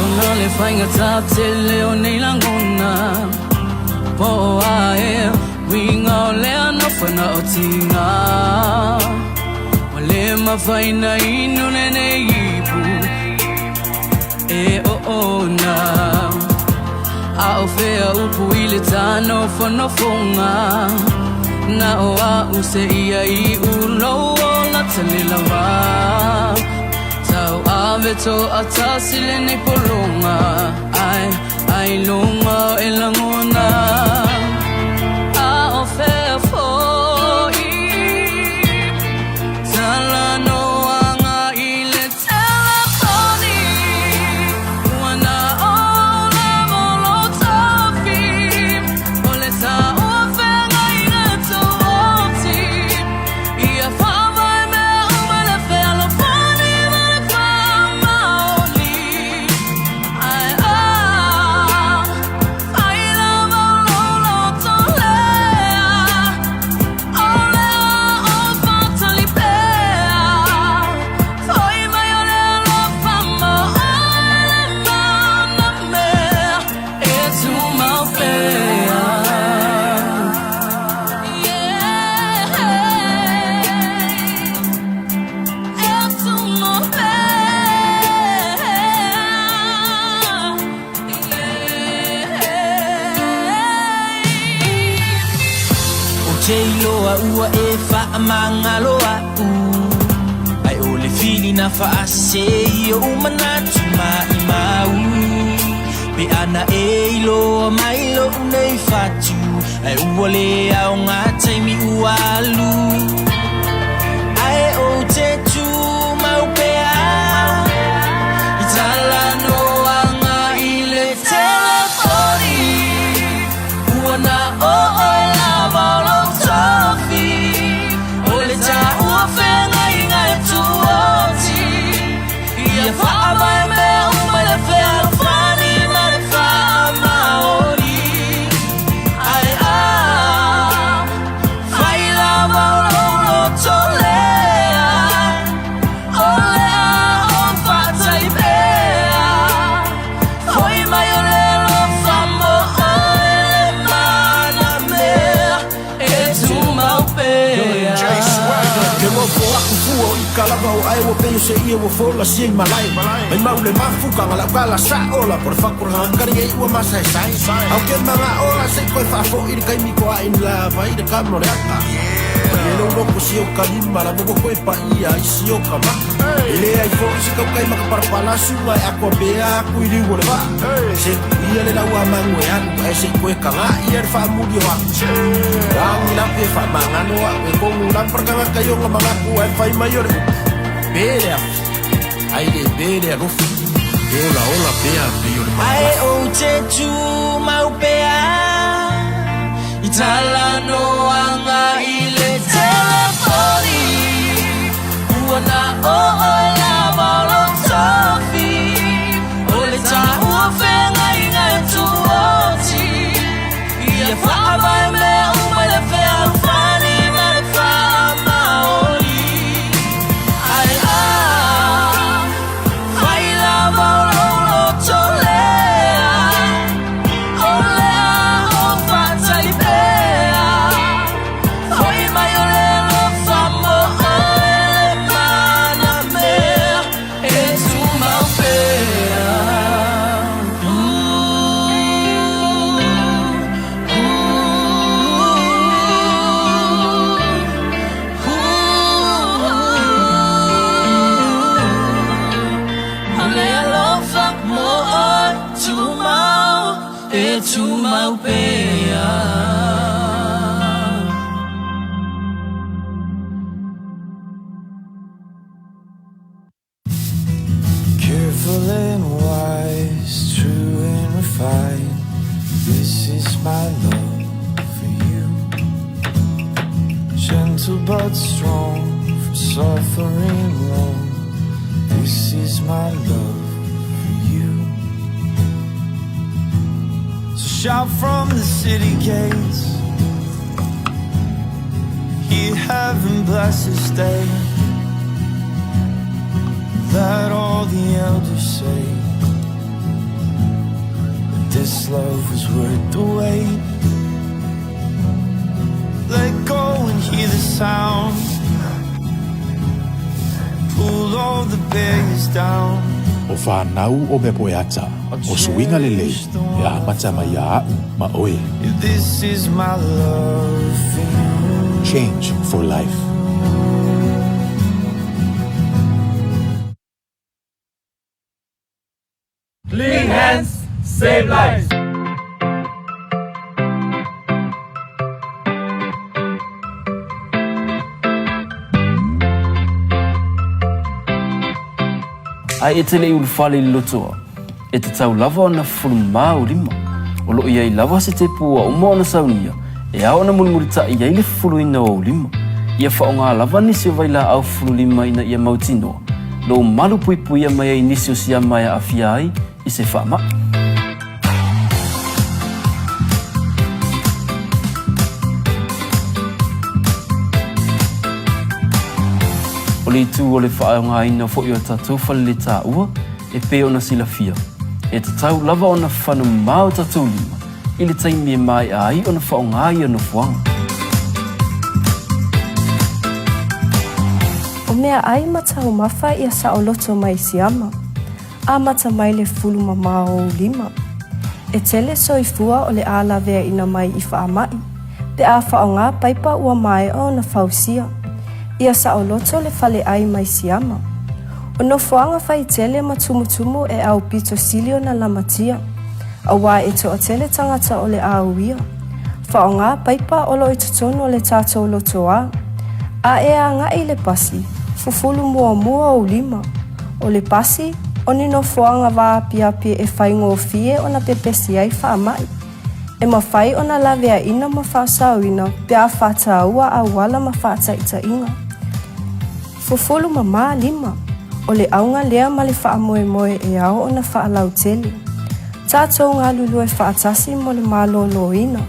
Speaker 5: Ona le faigata tele o nei lagona Po o a ea uiga o lea nofoina o tiga Ua le mafai ona inu lenei ipu e oona A o fea upu i le tanofonofoga Na o a'u seia iu lou ola tele lava Tauave toatasi lenei pologa Ae ailoga e lagona A o fea foi Talanoaga i le telefoni Ua na o lava lou tofi O le taua feagaiga tuoti Ia faavae mea uma le fealofani ma le faamaoni Ae a fai lava
Speaker 11: lava ua e faamagalo a'u Ae o le filina faasese i o'u manatu maimau Pe ana e iloa mai lo'u nei fatu Ae ua le aoga taimi ua alu Ae ou te tumau pea I talanoaga i le telefoni Ua na o oe lava o lou tofi O le taua feagaiga e tuoti Ia faavae mea uma i le fealofani ma le faamaoni Ae a fai lava o lou loto lea O le a ou faatali pea Foi mai o le alofa mo oe le manamea E tumau pea.
Speaker 12: Ke nofo aku fua o ika lava o ae ua pei o se ie ua folasia i malae Mai mau le mafuka nga lau kala sa ola Po le fakura kari e ua masaesae Au ke manga ola se i koe faafo'i le kaimi ko ae ni lava i le kama o le ata Mai e lou loko si o ka lima la mo koe paia ai si o ka maka E le ai fo'i se kaukai ma ka parapala sunga e akoa pea aku i liu o le vaa Se ia le lau a mangu e alu ae se i koe kaga'i ia le faamuli o aku Lagi lape faamagalo a'u e kogu lamparagaga kaioga magaku ae fai mai o le upu Pe le afi ae le pe le alofa E olaola pea pei o le
Speaker 11: Ae ou te tumau pea I talanoaga i le telefoni Ua na o oe lava o lou tofi O le taua feagaiga e tuoti Ia faavae mea uma i le fealofani ma le faamaoni Ae a fai lava o lou loto lea O le a ou faatali pea Foi mai o le alofa mo oe le manamea E tumau pea. O le alofa mo oe tumau e tumau pea.
Speaker 4: Careful and wise, true and refined. This is my love for you. Gentle but strong, from suffering long. This is my love for you. So shout from the city gates. Hear heaven bless this day. Let all the elders say that this love was worth the wait. Let go and hear the sound. Pull all the barriers down.
Speaker 3: O fanau o mea poe ata, o suiga lelei, e amata mai iā a'u ma oe.
Speaker 4: This is my love for you.
Speaker 3: Change for life.
Speaker 13: Clean hands, save lives.
Speaker 6: Ae e te le i ulufale i le lotoa, e tatau lava ona fulumā ou lima. O lo o i ai lava se tepu ua uma ona saunia, e ao ona mulimulitaʻi ai le fufuluina o ou lima. Ia faaaoga lava nisi o vailaau fululima ina ia mautinoa lou malu puipuia mai ai nisi o siama e aafia ai i se faamaʻi. O le itu o le faaaogaina foi o tatou faleletaua e pei ona silafia, e tatau lava ona fanumā o tatou lima i le taimi e maea ai ona faaaoga ia nofoaga.
Speaker 7: O meaai ma taumafa ia saoloto mai siama. Amata mai le fulu mamao o ou lima. E tele soifua o le a laveaina mai i faamai. pe a faaaoga paipa ua maea ona fausia. Ia saoloto le faleai mai Siama. O nofoaga faitele ma tumutumu e aupito sili ona lamatia, auā e toatele tagata o le a uia. Faaaoga paipa o lo o i totonu o le tatou lotoā. A e agai i le pasi, fufulu muamua ou lima. O le pasi, o ni nofoaga vaapiapi e faigofie ona pepesi ai faamai. E mafai ona laveaina ma faasaoina pe a faataua auala ma faataitaiga. Fufulu mamā lima. O le auga lea ma le faamoemoe e ao ona faalautele. Tatou galulue faatasi mo le maloloina.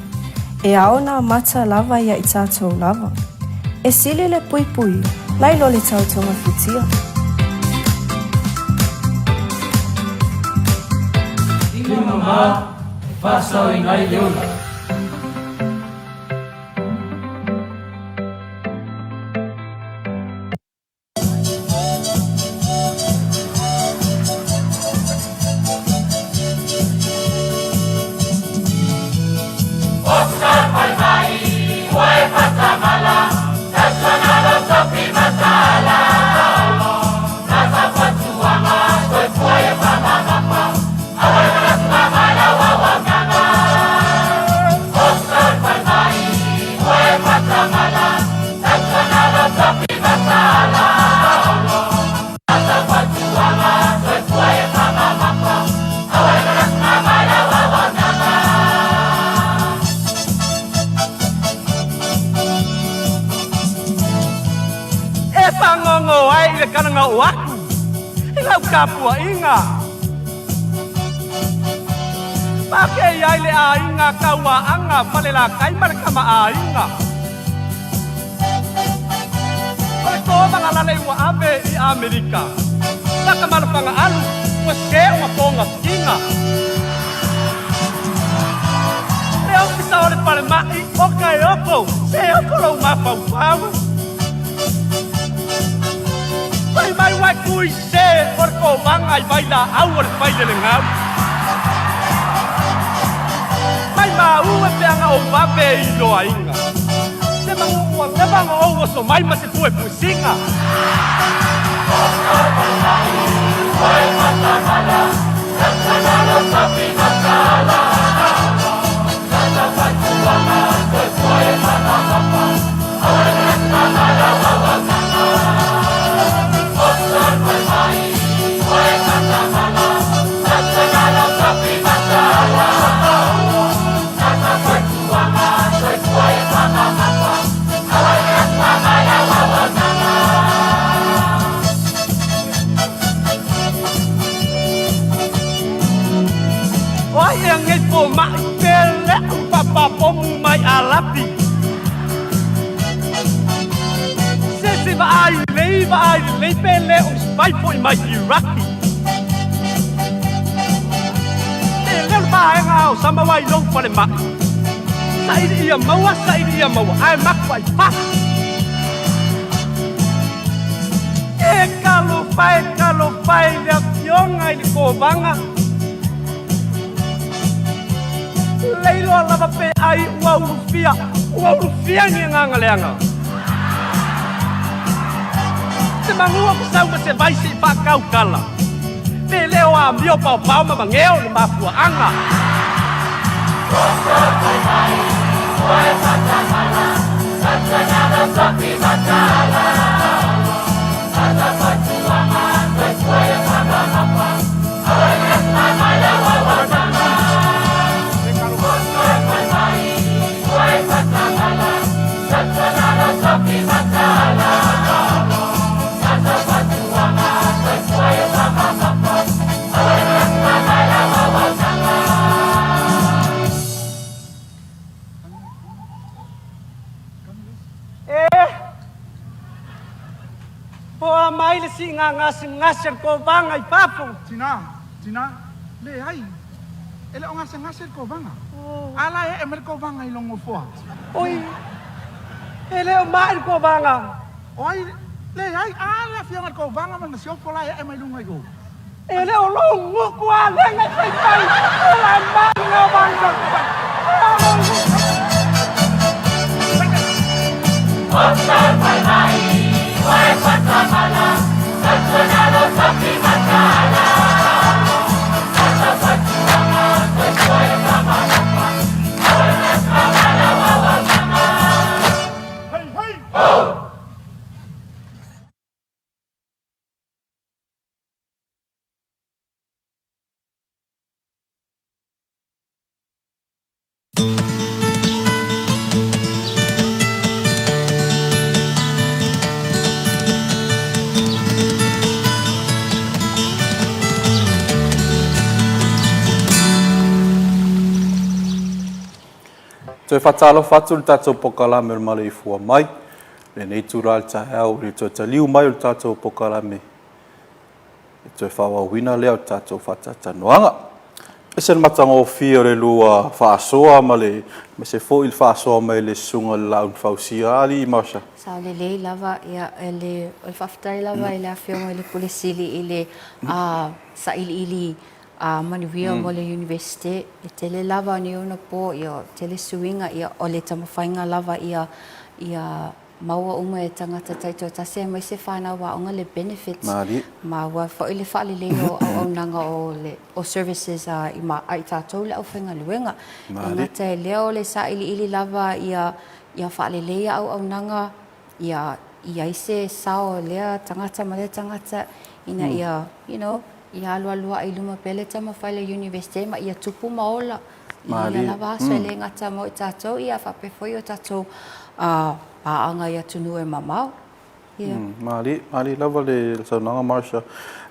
Speaker 7: E ao ona amata lava ia i tatou lava. E sili le puipuia, nai lo le tau togafitia.
Speaker 13: Lima mamā e faasaoina ai le ola.
Speaker 14: E fagogo ai i le kalagao aku i lau tapuaiga. Pakei ai le aiga Kauaaga Falelatai ma le Kamaaiga. O le tovaga lale ua ave i Amerika. Takamalofaga alu ua se ua togafitiga. Le ofisa o le falemai o Kaeoko, se oko lou mafaufau. Fai mai ua e kui se o le kovaga i vailaau o le failelegau. Mai maua e peaga ou vave i loaiga. Se magu ua leva ona ou oso mai ma se puepuesiga. O ai ea nei fomai pe leʻu papapomu mai Alapi? Se se vaai lelei vaai lelei pe le o spy foi mai Iraki. Te leo le vaega o sama wai lou falemai. Saili ia maua, saili ia maua, ae maku ai fasi. E talofa e talofa i le afioga i le kovaga. Leiloa lava pe ai ua ulufia, ua ulufia ni agaga leaga. Se magua ku sau ma se vai se i faakaukala. Pe le o amio paopao ma mageo le mafuaaga. E poa mai le siiga gasegase a le kovaga i fafo.
Speaker 9: Tina, tina, leai, e le o gasegase le kovaga. A la e ee mai le kovaga i lou nofoa.
Speaker 14: Oi, e le o mai le kovaga.
Speaker 9: O ai, leai, a le afioga i le kovaga ma le masiofo la e ee mai luga i o.
Speaker 14: E le o lou gutu a lega i faifai, o la mai le kovaga.
Speaker 1: Toe faatalofa atu le tatou pokalame o le Maleifua mai lenei itula i le taeao i le toe taliu mai o le tatou pokalame e toe faaauauina lea o le tatou faatalatalanoaga. E ese le matagofie o le lua faasoa ma le aemaise foi le faasoa mai le Susuga i le Laau na Fausia Alii Marsha.
Speaker 2: Sao lelei lava, ia, o le faafetai lava i le Afioga i le Pule Sili i le sailiili manuia mo le Iunivesite. E tele lava nei ona po, ia, tele suiga, ia, o le taumafaiga lava ia, ia maua uma e tagata taitoatasi aemaise whanau aoga le benefits ma ua foi le faalelei o auaunaga o le o services a i ma a i tatou le aufaigaluega. E gata e lea o le sailiili lava ia ia faalelei auaunaga ia i ai se sao o lea tagata ma lea tagata ina ia you know ia alualu ae i luma pea le taumafai le Iunivesite ma ia tupu ma ola i ia lava aso e le gata mo i tatou ia faapea foi o tatou paaga i atunuu e mamao. Ia.
Speaker 1: Malie, malie lava le saunoaga Marsha.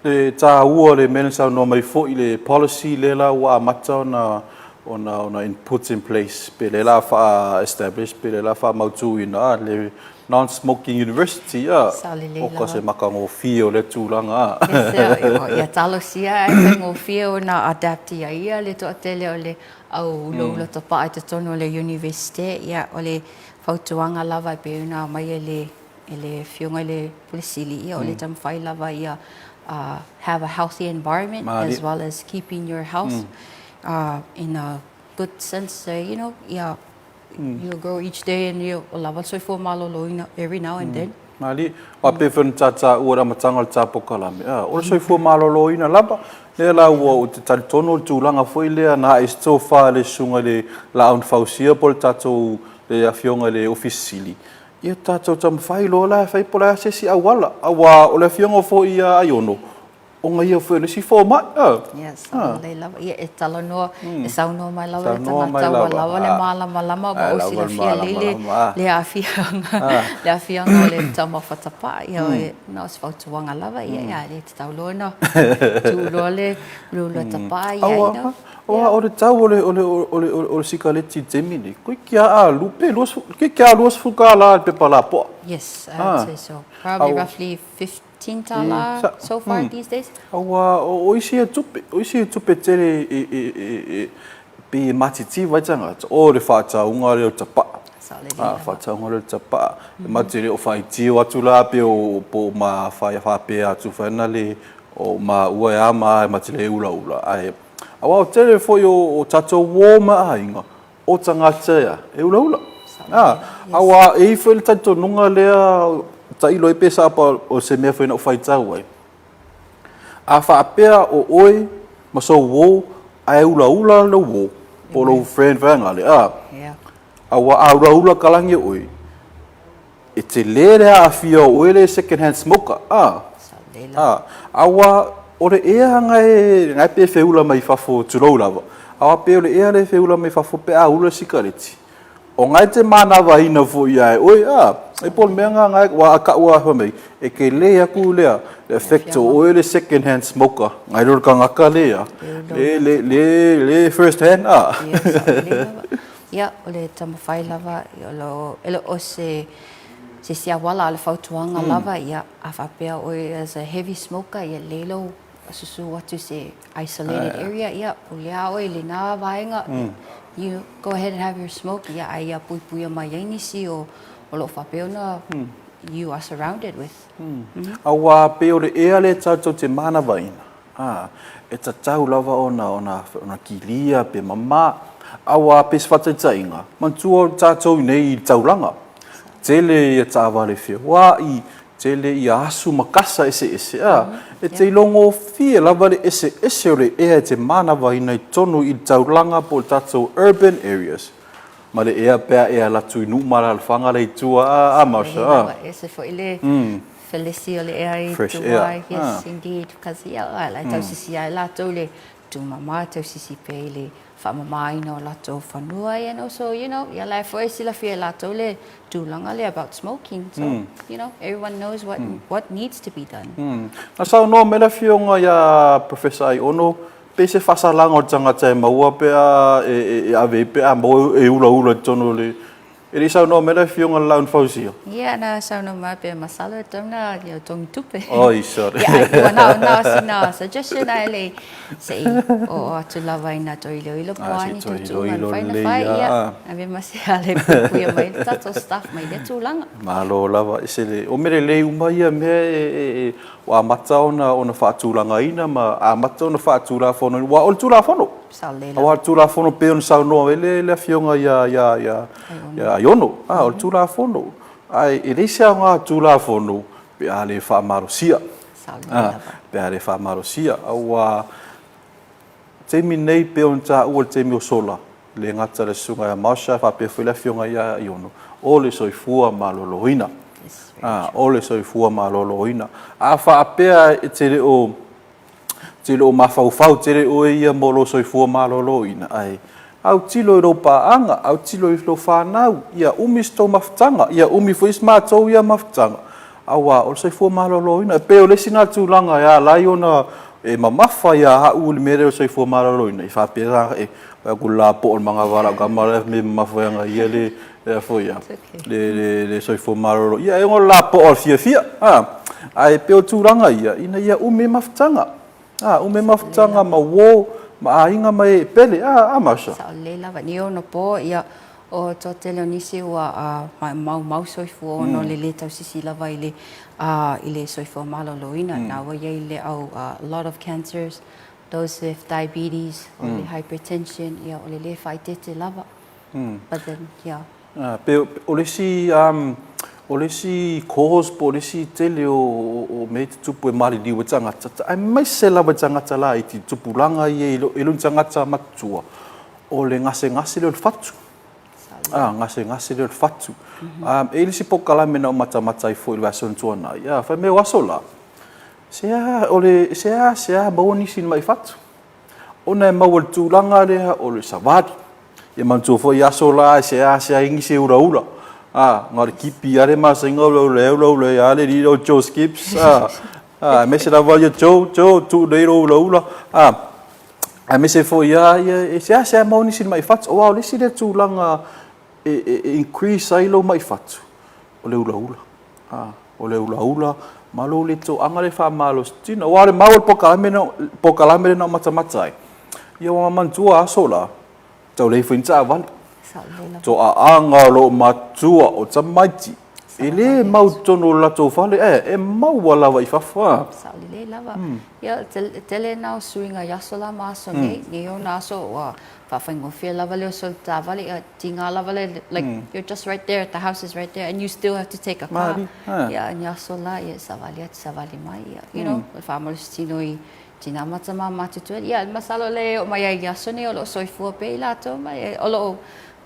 Speaker 1: Le taua o le mea na saunoa mai foi le policy lea la ua amata ona ona ona in put in place pe lea la faa establish pe lea la faamautuina le Non-smoking university a,
Speaker 2: Sao lelei
Speaker 1: oka
Speaker 2: lava.
Speaker 1: se matagofie o lea tulaga a.
Speaker 2: Ia talosia ae faigofie ona adapt ia ia le toatele o le au ulaula tapaa i totonu o le Iunivesite. Ia o le fautuaga lava e pei ona aumai e le e le Afioga i le Pule Sili, ia o le taumafai lava ia have a healthy environment as well as keeping your health in a good sense, you know, ia You grow each day and you lava le soifua maloloina every now and then.
Speaker 1: Malie, aua pei foi ona tātāua i le amataga o le tā pokalame, a, o le soifua maloloina lava, lea la ua ou te talitonu o le tulaga foi lea na ae i se tofa i le susuga i le Laau na Fausia po o le tatou, le Afioga i le Ofisa Sili, ia tatou taumafai loa la e fai po o le a se isi auala, aua o le Afioga foi ia Aiono, Ona ia foi o le isi fomai.
Speaker 2: Ia, sao lelei lava. Ia, e talanoa, e saunoa mai lava le tagata ua lava le malamalama ma ou silafia lelei le aafiaga, le aafiaga o le taumafa tapaa. Ia, na o se fautuaga lava, ia, a le tatau loa ona tuu loa le ulaula tapaa, ia, you know.
Speaker 1: Aua o le tau o le, o le, o le, o le sikareti i le taimi lenei, toeitiiti lava a lu, pe 20, toeitiiti lava $20 i le pepa lapoa.
Speaker 2: Yes, I would say so. Probably roughly 50. $10 so far these days.
Speaker 1: Aua o isi ia tupe, o isi ia tupe tele e pei e matitiva ai tagata, o le faatauga lea o le tapaa. A, faatauga lea o le tapaa. E matou te le o faitio atu la pe o po o ma faapea atu foi na le o maua e a ma a e matou te le ulaula. Ae aua o tele foi o tatou uo ma aiga, o tagata ia e ulaula. A, aua e i ai foi le talitonuga lea, tailo ai pe sapa o se mea foi na ou faitau ai, a faapea o oe ma sou uo ae ulaula lou uo po o lou friend vaega lea, a, aua a ulaula kalagi oe, E tele le aafia o oe le second hand smoker a a aua o le ea gae gae pe feula mai fafo tulou lava aua pe o le ea le feula mai fafo pe a ula le sikareti o gae te manavaina foi ia e oe a e po o le mea nga gae ua a kau a fai mai e tele aku lea le effect o oe le second hand smoker gae lo le tagata lea le le le le first hand a.
Speaker 2: Ia, o le taumafai lava, e le o se se isi auala, a o le fautuaga lava, ia, a faapea ʻoe as a heavy smoker, ia lelei lou susu atu i se isolated area, ia, pulea ʻoe i lena vaega, you go ahead and have your smoke, ia, a ia puipuia mai ai nisi o lo o faapea ona you are surrounded with.
Speaker 1: Aua pei o le ea lea tatou te manavaina, Ā, e tatau lava ona, ona, ona kilia pe mamā. Aua pei se faataitaiga, manatua o tatou i nei i le taulaga. Tele ia taavale feoai, tele ia asu ma kasa eseese, a, e te ilogofie lava le eseese o le ea e te manavaina i totonu i le taulaga po o le tatou urban areas, ma le ea pe a e alu atu i nuu ma alaalafaga la i tua, a, a Marsha, a.
Speaker 2: Ese foi le felesi o le ea i tua, yes indeed, because ia, la e tausisi lava e latou le tumama, tausisi pea i le faamamaina o latou fanua and also you know ia la e foi silafia e latou le tulaga lea about smoking so you know everyone knows what what needs to be done.
Speaker 1: Na saunoa mai le afioga ia Professor Aiono pe se faasalaga o le tagata e maua pe a e ave ai pe a maua e ulaula i totonu o le E le i saunoa mai le Afioga i le Laau na Fausia?
Speaker 2: Ia, na saunoa mai pea masalo e tau na ia togi tupe.
Speaker 1: Oi, sorry.
Speaker 2: Ia, ai, ua na, na o sina suggestion ae le se i oo atu lava ina toe iloilo po o a ni tuutuuga na fai na fai, ia, ave ma se ale puipuia mai le tatou staff mai lea tulaga.
Speaker 1: Malo lava, e se le, o mea lelei uma ia mea e, e, e, ua amata ona, ona faatulagaina ma amata ona faatulafonoina, aua o le Tulafono. Aua o le Tulafono pei ona saunoa ai le Afioga ia Aiono, o le Tulafono. Ae e leai se aoga Tulafono pe a le faamalosia. Pe a le faamalosia. Aua o le taimi nei pei ona taua i le taimi ua sola, e le gata i le Susuga ia Marsha faapea foi le Afioga ia Aiono, o le soifua maloloina. O le soifua maloloina. A faapea e te le o te le o mafaufau tele oe ia mo lou soifua maloloina, ae autilo i lou paaga, autilo i lou fanau, ia umi se tou mafutaga, ia umi foi se matou ia mafutaga, aua o le soifua maloloina. E pei o le isi lena tulaga e ala ai ona e mamafa ia au i le mea lea o le soifua maloloina, i faapea la, e vaai atu i le lapoa o le manava a lau tama lea, mea mamafa ai ana ia le, le foi a, le, le, le soifua malolo. Ia, e ono lapoa o le fiafia. A, ae pei o tulaga ia, ina ia umi mafutaga. A, umi mafutaga ma uo, ma aiga ma e pele. A, a Marsha?
Speaker 2: Sao lelei lava. Ni ono po, ia, o toatele o nisi ua a, maumau soifua ona o le le tausisi lava i le, a, i le soifua maloloina. Na ua iai le au, a lot of cancers, those with diabetes, o le hypertension, ia, o le le faaeteete lava. But then, yeah.
Speaker 1: Pe o le isi, o le isi cause po o le isi tele o mea i tutupu e maliliu ai tagata, aemaise lava i tagata laiti, i tupulaga ia e le o ni tagata matutua, o le gasegase lea o le fatu. A, gasegase lea o le fatu. E i ai le isi polokalame na ou matamata ai foi i le vaiaso na tuanai, a, fai mai o aso la, sea, o le, sea, sea maua nisi i le mai fatu. Ona e maua i le tulaga lea o le savali. Ia manatua foi aso la e seasea ai nisi e ulaula. A, na o le kipi lava le masaiga ulaula ai ulaula ai lava le alii lea o Joe Skips. A, a, aemaise lava ia Joe, Joe, tuu nei lou ulaula. A, aemaise foi lava ia e seasea maua nisi i le mai fatu. Aua o le isi lea tulaga e, e, e increase ai lou mai fatu, o le ulaula. A, o le ulaula ma lou le toaga le faamalositino. Aua o le mau o le polokalame na, polokalame lea na ou matamata ai, ia ua manatua aso la, tau leai foi ni taavale. Toaaga o loo matua o tamaiti, e le mau i totonu o le latou fale, e, e maua lava i fafo. A.
Speaker 2: Sao lelei lava. Ia, tele na o suiga i aso la ma aso nei, nei ona aso ua Faafaigofie lava le oso i le taavale, ia tiga lava le, like, you're just right there, the house is right there, and you still have to take a car.
Speaker 1: Maari, eh.
Speaker 2: Ia, ni aso la, ia, savali atu, savali mai, ia, you know, e faamalositino i tina ma tama matutua. Ia, masalo le oo mai ai i aso nei o lo o soifua pea i latou ma o lo o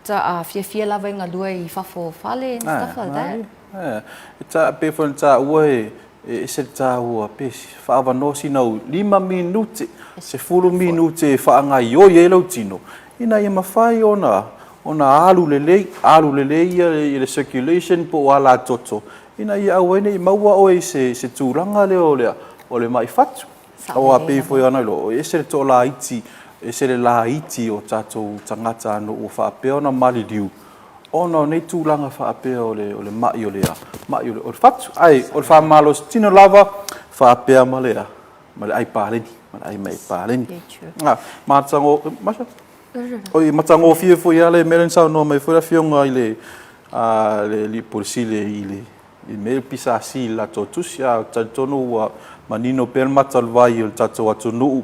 Speaker 2: ta, fiafia lava i galue i fafo o fale and stuff like that.
Speaker 1: Maari, eh. E ta, pei foi ona taua e, E ese le taua, pe faaavanoa sina au 5 minute, 10 minute e faagaoioi ai lau tino, ina ia mafai ona ona alu lelei, alu lelei ia le circulation po o alatoto, ina ia aua ai ne i maua oe i se se tulaga lea o le o le mai fatu. Aua pei foi ona iloa, e ese le toalaiti, ese le laiti o tatou tagata ano ua faapea ona maliliu ona o nei tulaga faapea o le, o le ma'i o le, ma'i o le, o le fatu. Ae o le faamalositino lava faapea ma le, ma le ai paleni, ma le ai mai paleni. Ah, matago, Masha? Oi, matagofie foi lava le mea lea na saunoa mai foi le Afioga i le, a, le Alii Pule Sili i le, i mea PSC i le latou tusi, a ou te talitonu ua manino pea le mata o le vai o le tatou atunuu,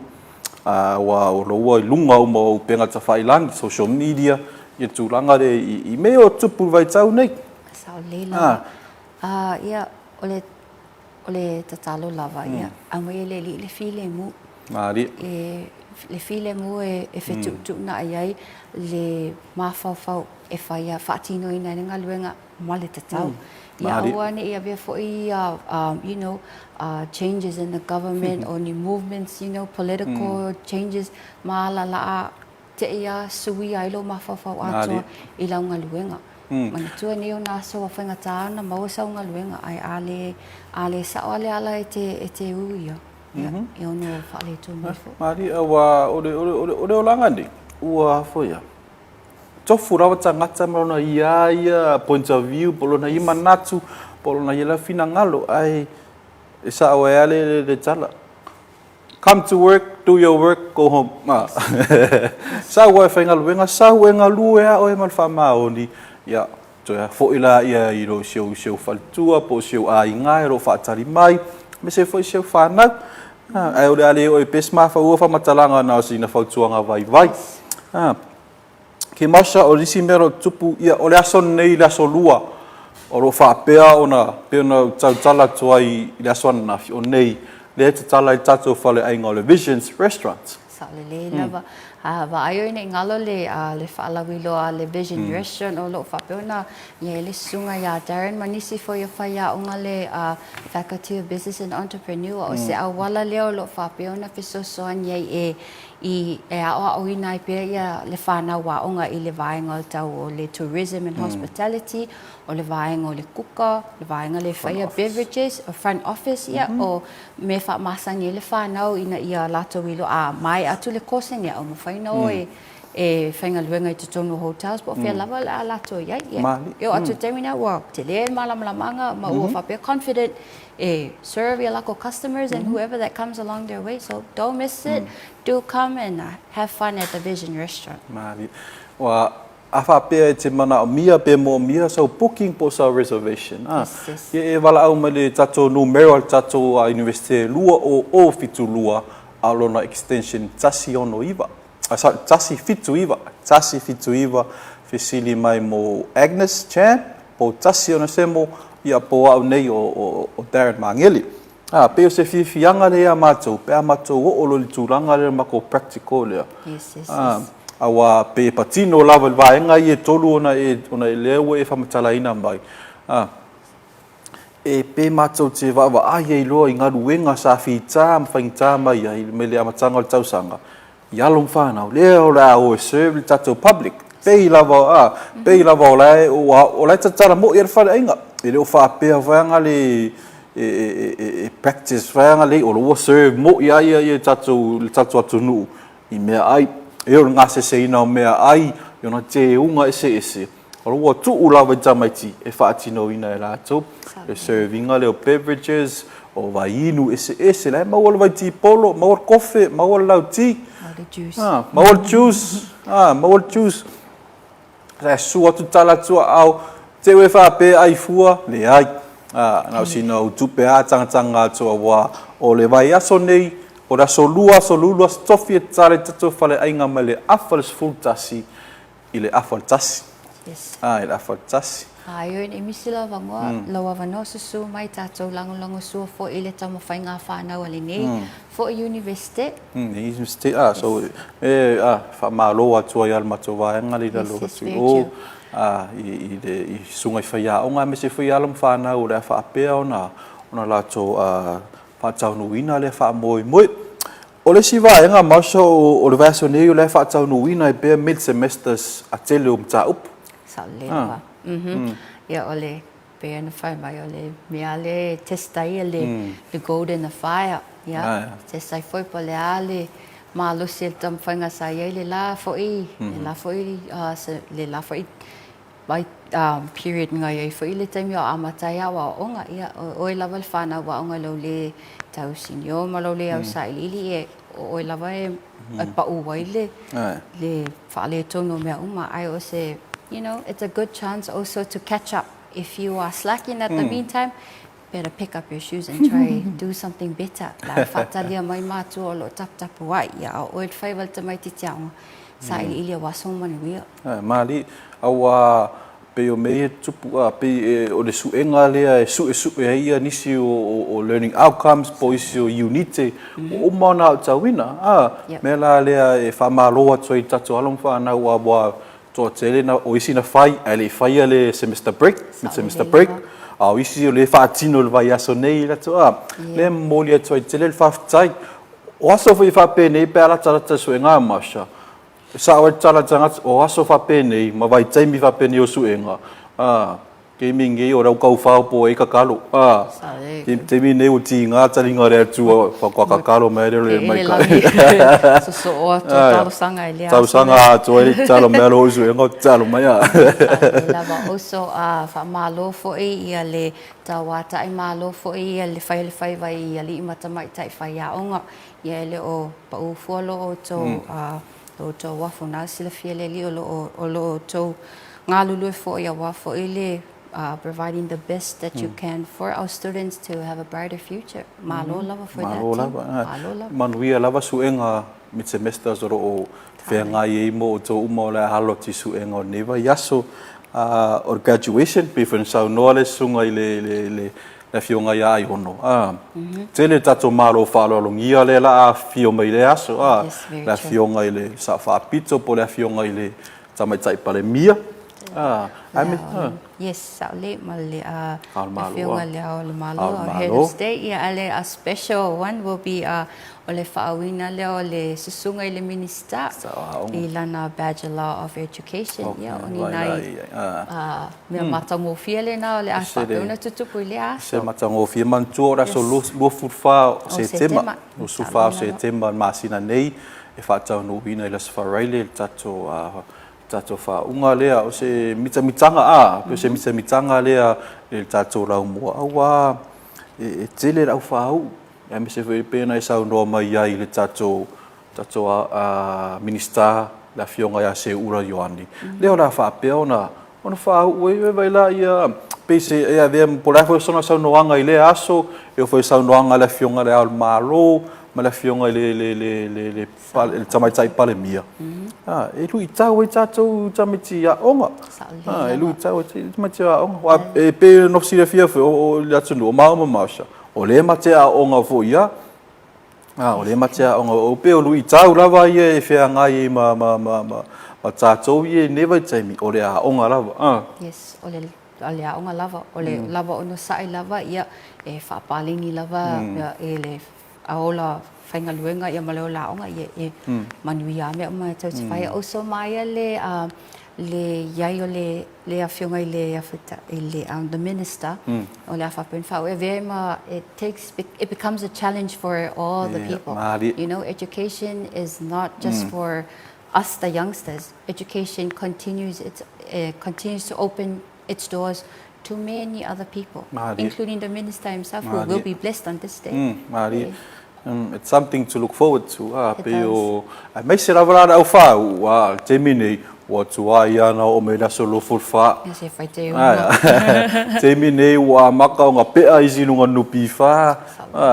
Speaker 1: aua o lo ua i luga uma o upega tafailagi, social media, ia tulaga lea i mea o tupu i le vaitau nei.
Speaker 2: Sao lelei lava. Ia, o le, o le tatalo lava, ia, aumai e le Alii le filemu.
Speaker 1: Malie.
Speaker 2: E, le filemu e, e fetuutuunai ai le mafaufau e fai a faatinoina ai le galuega ma le tatau. Ia aua ne i avea foi ia, you know, changes in the government or ni movements, you know, political changes ma alalaa te i a suia ai lou mafaufau atoa i lau galuega. Manatua nei o nā aso ua faigata ona maua sau galuega, ae a le, a le sao a le ala e te, e te ū ia, ia, e ono faaletonu ai foi.
Speaker 1: Malie, aua o le, o le, o le olaga nei, ua foi a, tofu lava tagata ma lona ia ia point of view, po o lona ia manatu, po o lona ia lava finagalo, ae e sao ai lava le, le tala. Come to work, do your work, go home. Sau oe e faigaluega, sau e galue a oe ma le faamaoni. Ia, toe foi laia i lou si ou, si ou faletua po o si ou aiga e lo o faatali mai, aemaise foi si ou fanau. Ae o le a le oo i pea se mafaua faamatalaga na o sina fautuaga vaivai. Ke Marsha, o nisi mea o lo o tutupu, ia, o le aso lenei, le aso Lua, o lo o faapea ona, pei ona ou tautala atu ai i le aso ananafi, o nei, lea e tatala ai le tatou faleaiga o le Visions Restaurant.
Speaker 2: Sao lelei lava. A vaai oi nei galo le, le faalauiloa a le Vision Restaurant o lo o faapea ona i ai le susuga ia Darren ma nisi foi o faiaoga le Faculty of Business and Entrepreneur. O se auala lea o lo o faapea ona fesoasoani ai e i e aoaoina ai pea ia le fanau aoga i le vaega o le tau o le tourism and hospitality, o le vaega o le kuka, le vaega le faia beverages, o front office, ia, o mea faamasani ai le fanau ina ia latou iloa a maea atu le course lenei, a ua mafai ona o e e faigaluega i totonu o hotels po o fea lava le a latou i ai. Ia, e oo atu i le taimi lena ua tele le malamalamaga ma ua faapea confident e serve ia lakou customers and whoever that comes along their way. So don't miss it. Do come and have fun at the Vision Restaurant.
Speaker 1: Malie. Ua, a faapea e te manaomia pe moomia sau booking po o sau reservation, a,
Speaker 2: Yes, yes.
Speaker 1: ia e valaau mai le tatou numera o le tatou Iunivesite 2072 a o lona extension 169. A, sorry, 179, 179, fesili mai mo Agnes Chan, po o tasi ona semo, ia po o au nei o, o, o Darren Magele. A, pei o se fiafiaga lea ia matou, pe a matou oo loa i le tulaga lea o le matou practical lea.
Speaker 2: Yes, yes,
Speaker 1: A,
Speaker 2: yes.
Speaker 1: aua pei e patino lava i le vaega ia e tolu ona e, ona e lea ua e faamatalaina mai. A, e pe matou te vaavaai ai loa i galuega sa fita ma faigata mai ai mai le amataga o le tausaga, I alo ma fanau, lea o le a o e serve le tatou public. Pei lava, a, pei lava o la e, ua, o la e tatala moi e le faleaiga. E le o faapea vaega le, e, e, e, e practice vaega le, o la ua serve moi a ia, ia tatou, le tatou atunuu i meaai. E o le gaseseina o meaai, i ona teuga eseese. O la ua tuu lava i tamaiti e faatinoina e latou le serve ina lea o beverages, o vaiinu eseese, la e maua le vaitipolo, maua le kofe, maua le lauti,
Speaker 2: Maua le juice.
Speaker 1: Ah, maua le juice, ah, maua le juice. La e sua atu tala atu a au, te ue faapea ai fua, leai. Ah, na o sina ou tupe a tangatanga atu aua o le vaiaso nei, o le aso lua, aso lulu, aso tofi e tatala i tatou faleaiga mai le afa le 11 I le afa o le tasi.
Speaker 2: Yes.
Speaker 1: Ah, i le afa o le tasi.
Speaker 2: Ai oi nei misi lau avanoa, lau avanoa susu mai tatou lagolago sua foi i le taumafaiga a fanau a lenei foi Universite.
Speaker 1: Lenei Universite, ah, so e, ah, faamalo atu ai lava le matou vaega lea i lalo atu i o, ah, i, i le, i susuga i faiaoga aemaise foi alo ma fanau o le a faapea ona, ona latou, ah, faataunuuina lea faamoemoe. O le isi vaega Marshall, o le vaiaso nei o la e faataunuuina ai pea mid semesters a tele o mataupu.
Speaker 2: Sao lelei lava. Ia o le, pei ona fai mai o le mea lea e test ai le le gold in the fire. Ia, test ai foi po o le a le malosi o le taumafaiga sa i ai le la foi, le la foi, le la foi Mai period ngai ai foi le taimi o amata ai aoaoga, ia o oe lava le whanau aoga i lou le tau senior ma lou le au sailiili, ia o oe lava e pau ai le le faaletonu o mea uma. Ae o se, you know, it's a good chance also to catch up if you are slacking at the meantime, better pick up your shoes and try do something better. La e faatalia mai mātua o lo o taputapu ai, ia a o oe le faiva le tamaitiiti aoga, sailiili aua so manuia.
Speaker 1: Ā, malie, aua Pei o mea ia e tutupu, a, pei e, o le suega lea e suesue ai ia nisi o, o, o learning outcomes po o isi o iunite, ua uma ona aotauina, a, mea la lea e faamalo atu ai i tatou alo ma fanau aua toatele na, o isi na fai ae le i faia le semester break, mid semester break, a o isi o lea e faatino i le vaiaso nei latou, a, lea e momoli atu ai tele le faafetai. O aso foi faapenei pe a latalata i suega a Marsha, E sao ai le tala a le tagata, o aso faapenei ma vaitaimi faapenei o suega, a, taimi nei o le au kaufao po o ai kakalo, a, taimi nei ua tiga taliga o le Atua faatoa kakalo mai lea o le maikaʻi.
Speaker 2: Sosoo atu talosaga i lea aso.
Speaker 1: Talosaga atoa ai tatalo mai alo i suega o tatalo mai a.
Speaker 2: Lelei lava uso, a faamalo foi ia le tauataʻi malo foi ia le fai o le faiva i alii ma tamaitai faiaoga. Ia e le o paʻu fua lo outou lo outou uafu na silafia le Alii o lo o o lo outou galulue foi aua foi le providing the best that you can for our students to have a brighter future. Malo lava for that
Speaker 1: Malo
Speaker 2: team.
Speaker 1: lava.
Speaker 2: Malo lava.
Speaker 1: Manuia lava suega mid semesters o lo o feagai ai mo outou uma o le a alo atu i suega o lenei vaiaso. O le graduation, pei foi ona saunoa le susuga i le le le le Afioga ia Aiono, a, tele le tatou Malo faaaloalogia lea la afifio mai i lea aso, a, le Afioga i le Sao Faapito po o le Afioga i le Tamaitai Palemia, a, ae me, a.
Speaker 2: Yes, sao le ma le Afioga i le Ao o le Malo, our Head of State, ia, a le a special one will be a o le faauiina lea o le Susuga i le Minisita i lana Bachelor of Education, ia, o ni nai Mea matagofie lena o le a faapea ona tutupu i lea aso.
Speaker 1: Se matagofie manatua o le aso 24 o Setema, 24 o Setema o le masina nei e faataunuuina i le Aso Faraile le tatou tatou faauuga lea. O se mitamitaga a, pei o se mitamitaga lea i le tatou laumua aua e tele le au faauu aemaise foi pei ona e saunoa mai ai i le tatou tatou Minisita le Afioga ia Seuula Ioane, lea o le a faapea ona ona faauu ai. Vaai la ia, pei se e avea po o le a foi sona saunoaga i lea aso, e oo foi i saunoaga a le Afioga i Le Ao o le Malo ma le Afioga i le le le le le le Tamaitai Palemia, e luitau ai tatou tamaiti aoga. E luitau ai tamaiti aoga. Aua e pei ona silafia foi o le atunuu, o maua ma Marsha, o lea ma te aooga foi lava. A, o lea ma te aoga, o pei o luitau lava ia e feagai ai ma, ma, ma, ma, ma tatou ia i lenei vaitaimi, o le aoga lava. A.
Speaker 2: Yes, o le, o le aoga lava, o le lava onosai lava, ia, e faapaleni lava ia, e le ola faigaluega ia ma le ola aoga, ia, e manuia lava mea uma e tou te fai. Also, maia le, le i ai o le le afioga i le i le um, the minister mm. o le a faapea ona faauu e avea ma it takes it becomes a challenge for all the people you know education is not just mm. for us the youngsters education continues its uh, continues to open its doors to many other people including the minister himself who will be blessed on this day
Speaker 1: mm, yeah. It's something to look forward to, ā, pei o, aemaise lava la le au whāu, ā, le taimi nei, ua tuai ana oo mai le aso 24.
Speaker 2: Ia se whai te unga.
Speaker 1: Ā, taimi nei ua amata ona pea isi luga NP4, ā,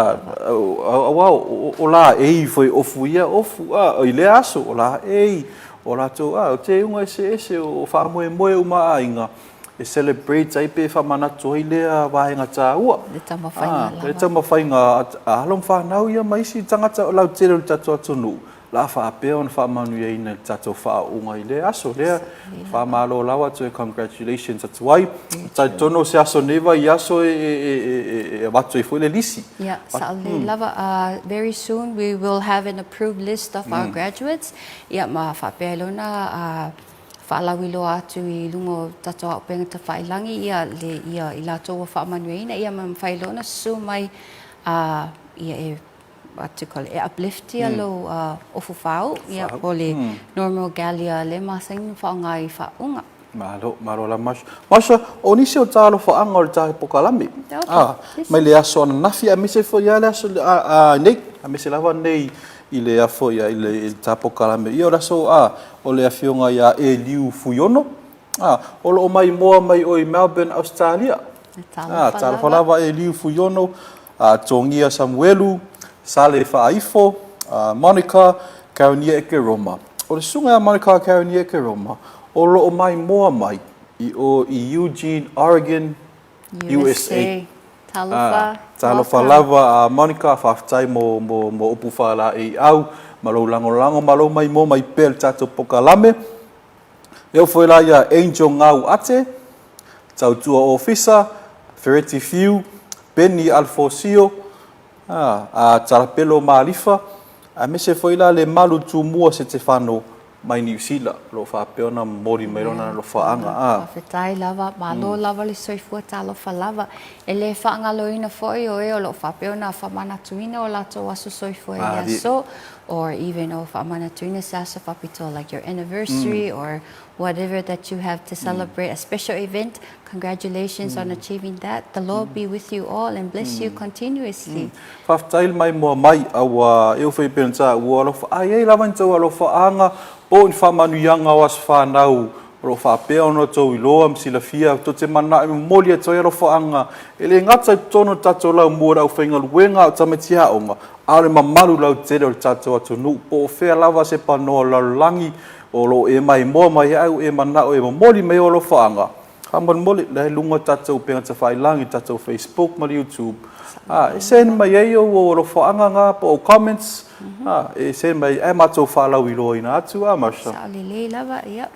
Speaker 1: auā, o la ei foi ofu ia ofu, ā, i lea aso, o la ei, o latou, ā, o te unga eseese o faamoemoe uma aiga, e celebrate ai pe e faamanatu ai lea vaega taua.
Speaker 2: Le taumafaiga lava.
Speaker 1: Le taumafaiga a alo ma fanau ia ma isi tagata o lautele o le tatou atunuu, la a faapea ona faamanuiaina i le tatou faauuga i lea aso. Lea faamalo lava atu e congratulations atu ai. Talitonu o se aso nei vaiaso e avatu ai foi le lisi.
Speaker 2: Ia, sao lelei lava. Very soon we will have an approved list of our graduates. Ia ma faapea ai loa ona Faalauiloa atu i luga o tatou auupega tafailangi ia le ia i latou ua faamanuiaina ia ma mafai loa ona susu mai a ia e what do you call it e uplift ia lou ofu faauu ia po o le normal regalia lea masani ona faaaoga i faauuga.
Speaker 1: Malo, malo lava Marsha. Marsha, o nisi o talofaaga o le tae pokalame, a, mai le aso ananafi aemaise foi lava le aso a, nei, aemaise lava nei i le afo ia i le tapokalame. Ia o le aso a, o le afioga ia Eliu Fuiono, a, o lo o maimoa mai oe i Melbourne, Ausetalia. A, talofa lava Eliu Fuiono, a, Togia Samuelu, Sale Faaifo, a, Monica Karonia Ekeroma. O le susuga ia Monica Karonia Ekeroma, o lo o maimoa mai. I o i Eugene, Oregon, USA.
Speaker 2: Talofa.
Speaker 1: Talofa lava a Monica, faafetai mo, mo, mo upu faalaeiau, ma lou lagolago ma lou maimoa mai pea i le tatou pokalame. E oo foi la ia Angel Ngau Ate, Tautua Ofisa, Fereti Fiu, Benny Alfosio, a Talapelo Malifa, aemaise foi la le Malu Tumua Setefano mai Niu Sila, o lo o faapea ona momoli mai lona alofaaga. A.
Speaker 2: Faafetai lava, malo lava le soifua talofa lava. E le faagaloina foi o e o lo o faapea ona faamanatuina o latou aso soifua i le aso, or even o faamanatuina se aso faapitoa like your anniversary or whatever that you have to celebrate, a special event, congratulations on achieving that. The Lord be with you all and bless you continuously.
Speaker 1: Faafetai le maimoa mai, a ua eo foi pei ona taua alofa a i ai lava ni tou alofaaga po o ni faamanuiaga o aso fanau o lo o faapea ona outou iloa ma silafia tou te mananao e momoli atu ai alofaaga e le gata i totonu o le tatou laumua o le aufaigaluega a o tamaiti aoga a o le mamalu lautele o le tatou atunuu po o fea lava se panoa o le lalolagi o lo o e maimoa mai ai ua e manao e momoli mai ou alofaaga. Faamolemole, la e luga o tatou upega tafailagi, tatou Facebook ma le YouTube, a, e send mai ai ou alofaaga na po o comments, a, e send mai ai ae matou faalauiloaina atu, a Marsha?
Speaker 2: Sao lelei lava, ia,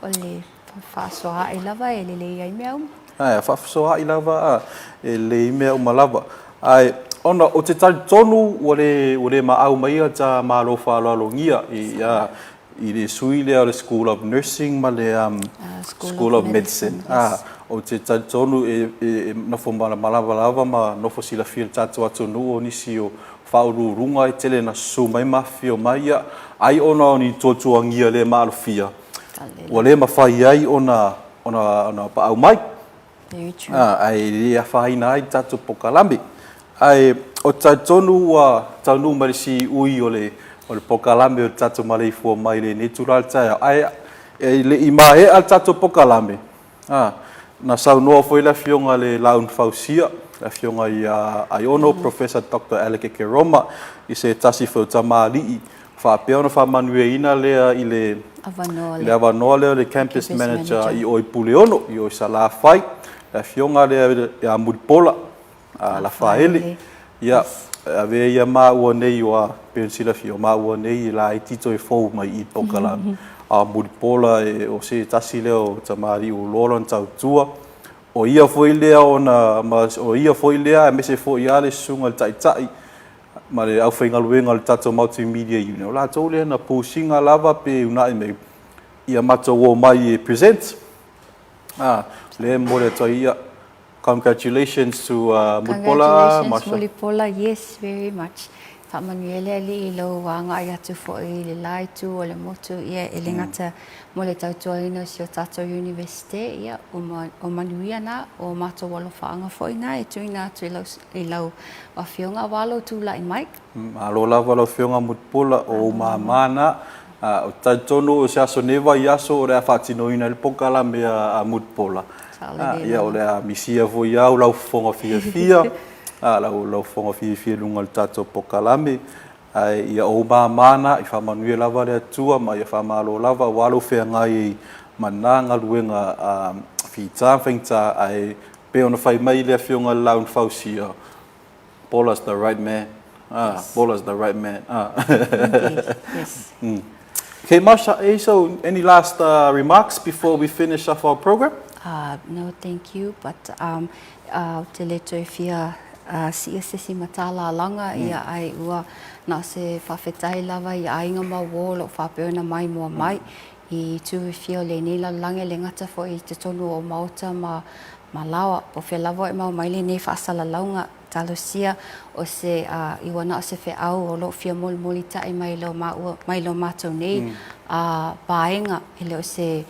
Speaker 2: o le fefaasoaai lava e lelei ai mea uma.
Speaker 1: Ae, faasoaai lava, a, e lelei ai mea uma lava. Ae, ona ou te talitonu ua le, ua le maau mai ia ta Malo faaaloalogia i, a, i le sui lea o le School of Nursing ma le School of Medicine. Ou te talitonu e nofo malamalama ma nofo silafia e le tatou atunuu o nisi o faauluuluga e tele ina susu mai ma afifio mai, ia, ai ona o ni tuatuagia le maalofia ua le mafai ai ona paau mai. Ae le afaina ai le tatou polokalame. Ae ou te talitonu ua taunuu mai le siui o le polokalame o le tatou maleifua mai i lenei itula o le taeao. Ae e le i maea le tatou polokalame, na saunoa foi le Afioga i le Laaunafausia, le Afioga ia Aiono Professor Doctor Alec Ekeroma i se tasi foi o tamalii faapea ona faamanuiaina lea i le avanoa lea o le Campus Manager i o i Puleono, i o i Salafai, le afioga lea ia Mulipola Lafaele. Ia, e avea ia maua nei ua, pei ona silafia, o maua nei e laiti toe fou mai i polokalame. A o Mulipola o se tasi lea o tamalii ua loa lona tautua. O ia foi lea ona, o ia foi lea aemaise foi lava le susuga i le Taitai ma le aufaigaluega o le tatou Multimedia Unit, o latou lea na push ina lava pe uunai mai ia matou omai e present. Ah, lea e momoli atu ai ia, congratulations to Mulipola.
Speaker 2: Congratulations Mulipola, yes, very much. Faamanuia le Alii i lou agai atu foi i le la itu o le motu, ia e le gata mo le tautuaina o si o tatou Universite, ia o manuia na, o matou alofaaga foi na e tuuina atu i lau i lau Afioga aua lou tulai mai.
Speaker 1: Malo lava lau Afioga Mulipola, o ou mama na. Ou te talitonu o se aso nei vaiaso o le a faatinoina ai le polokalame a Mulipola. Ia o le a misia foi au lau fofoga fiafia, lau fofoga fiafia i luga o le tatou polokalame. Ae ia ou mama na, i faamanuia lava le Atua ma ia faamalo lava aua lou feagai ai ma na galuega fita ma faigata ae pei ona fai mai le Afioga i le Laau na Fausia, Pola's the right man. Ah, Pola's the right man. Ah.
Speaker 2: Indeed, yes.
Speaker 1: Okay, Marsha, eh, so any last remarks before we finish off our program?
Speaker 2: No, thank you, but ou te le toe fia siia se isi matalalaga ia ai ua na o se faafetai lava i aiga ma uō o lo o faapea ona maimoa mai i itu e fia o lenei lalolagi e le gata foi i totonu o maota ma laoa po o fea lava e maua mai lenei faasalalauga. Talosia o se i ua na o se feau o lo o fia molimolita'i mai lo maua mai lo matou nei vaega e le o se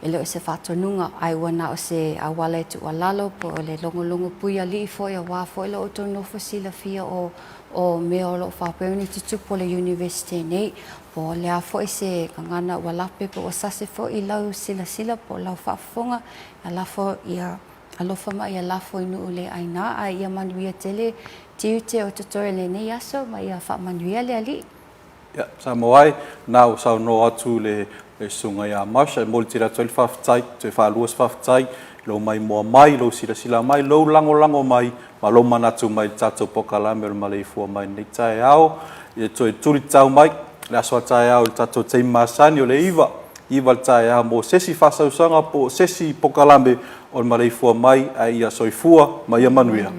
Speaker 2: E le o se faatonuga, ae ua na o se auala e tuualalo po o le logologo puialii foi aua foi lo outou nofo silafia o o mea o lo o faapea ona tutupu o le Universite nei. Po o le a foi se gagana ua lape po ua sase foi i lau silasila po o lau faafofoga, ia lafo ia alofa ma ia lafo i nuu le aina ae ia manuia tele tiute o totoe lenei aso ma ia faamanuia le Alii.
Speaker 1: Ia, Samoa e, na ua saunoa atu le le Susuga ia Marsha. E momoli tele atu ai le faafetai, toe faalua se faafetai i lou maimoa mai, lou silasila mai, lou lagolago mai ma lou manatu mai i le tatou polokalame o le Maleifua Mai i lenei taeao. Ia toe tuli tatau mai le aso a taeao i le tatou taimi masani o le 9, 9 i le taeao mo se isi faasausaga po o se isi polokalame o le Maleifua Mai, ae ia soifua ma ia manuia.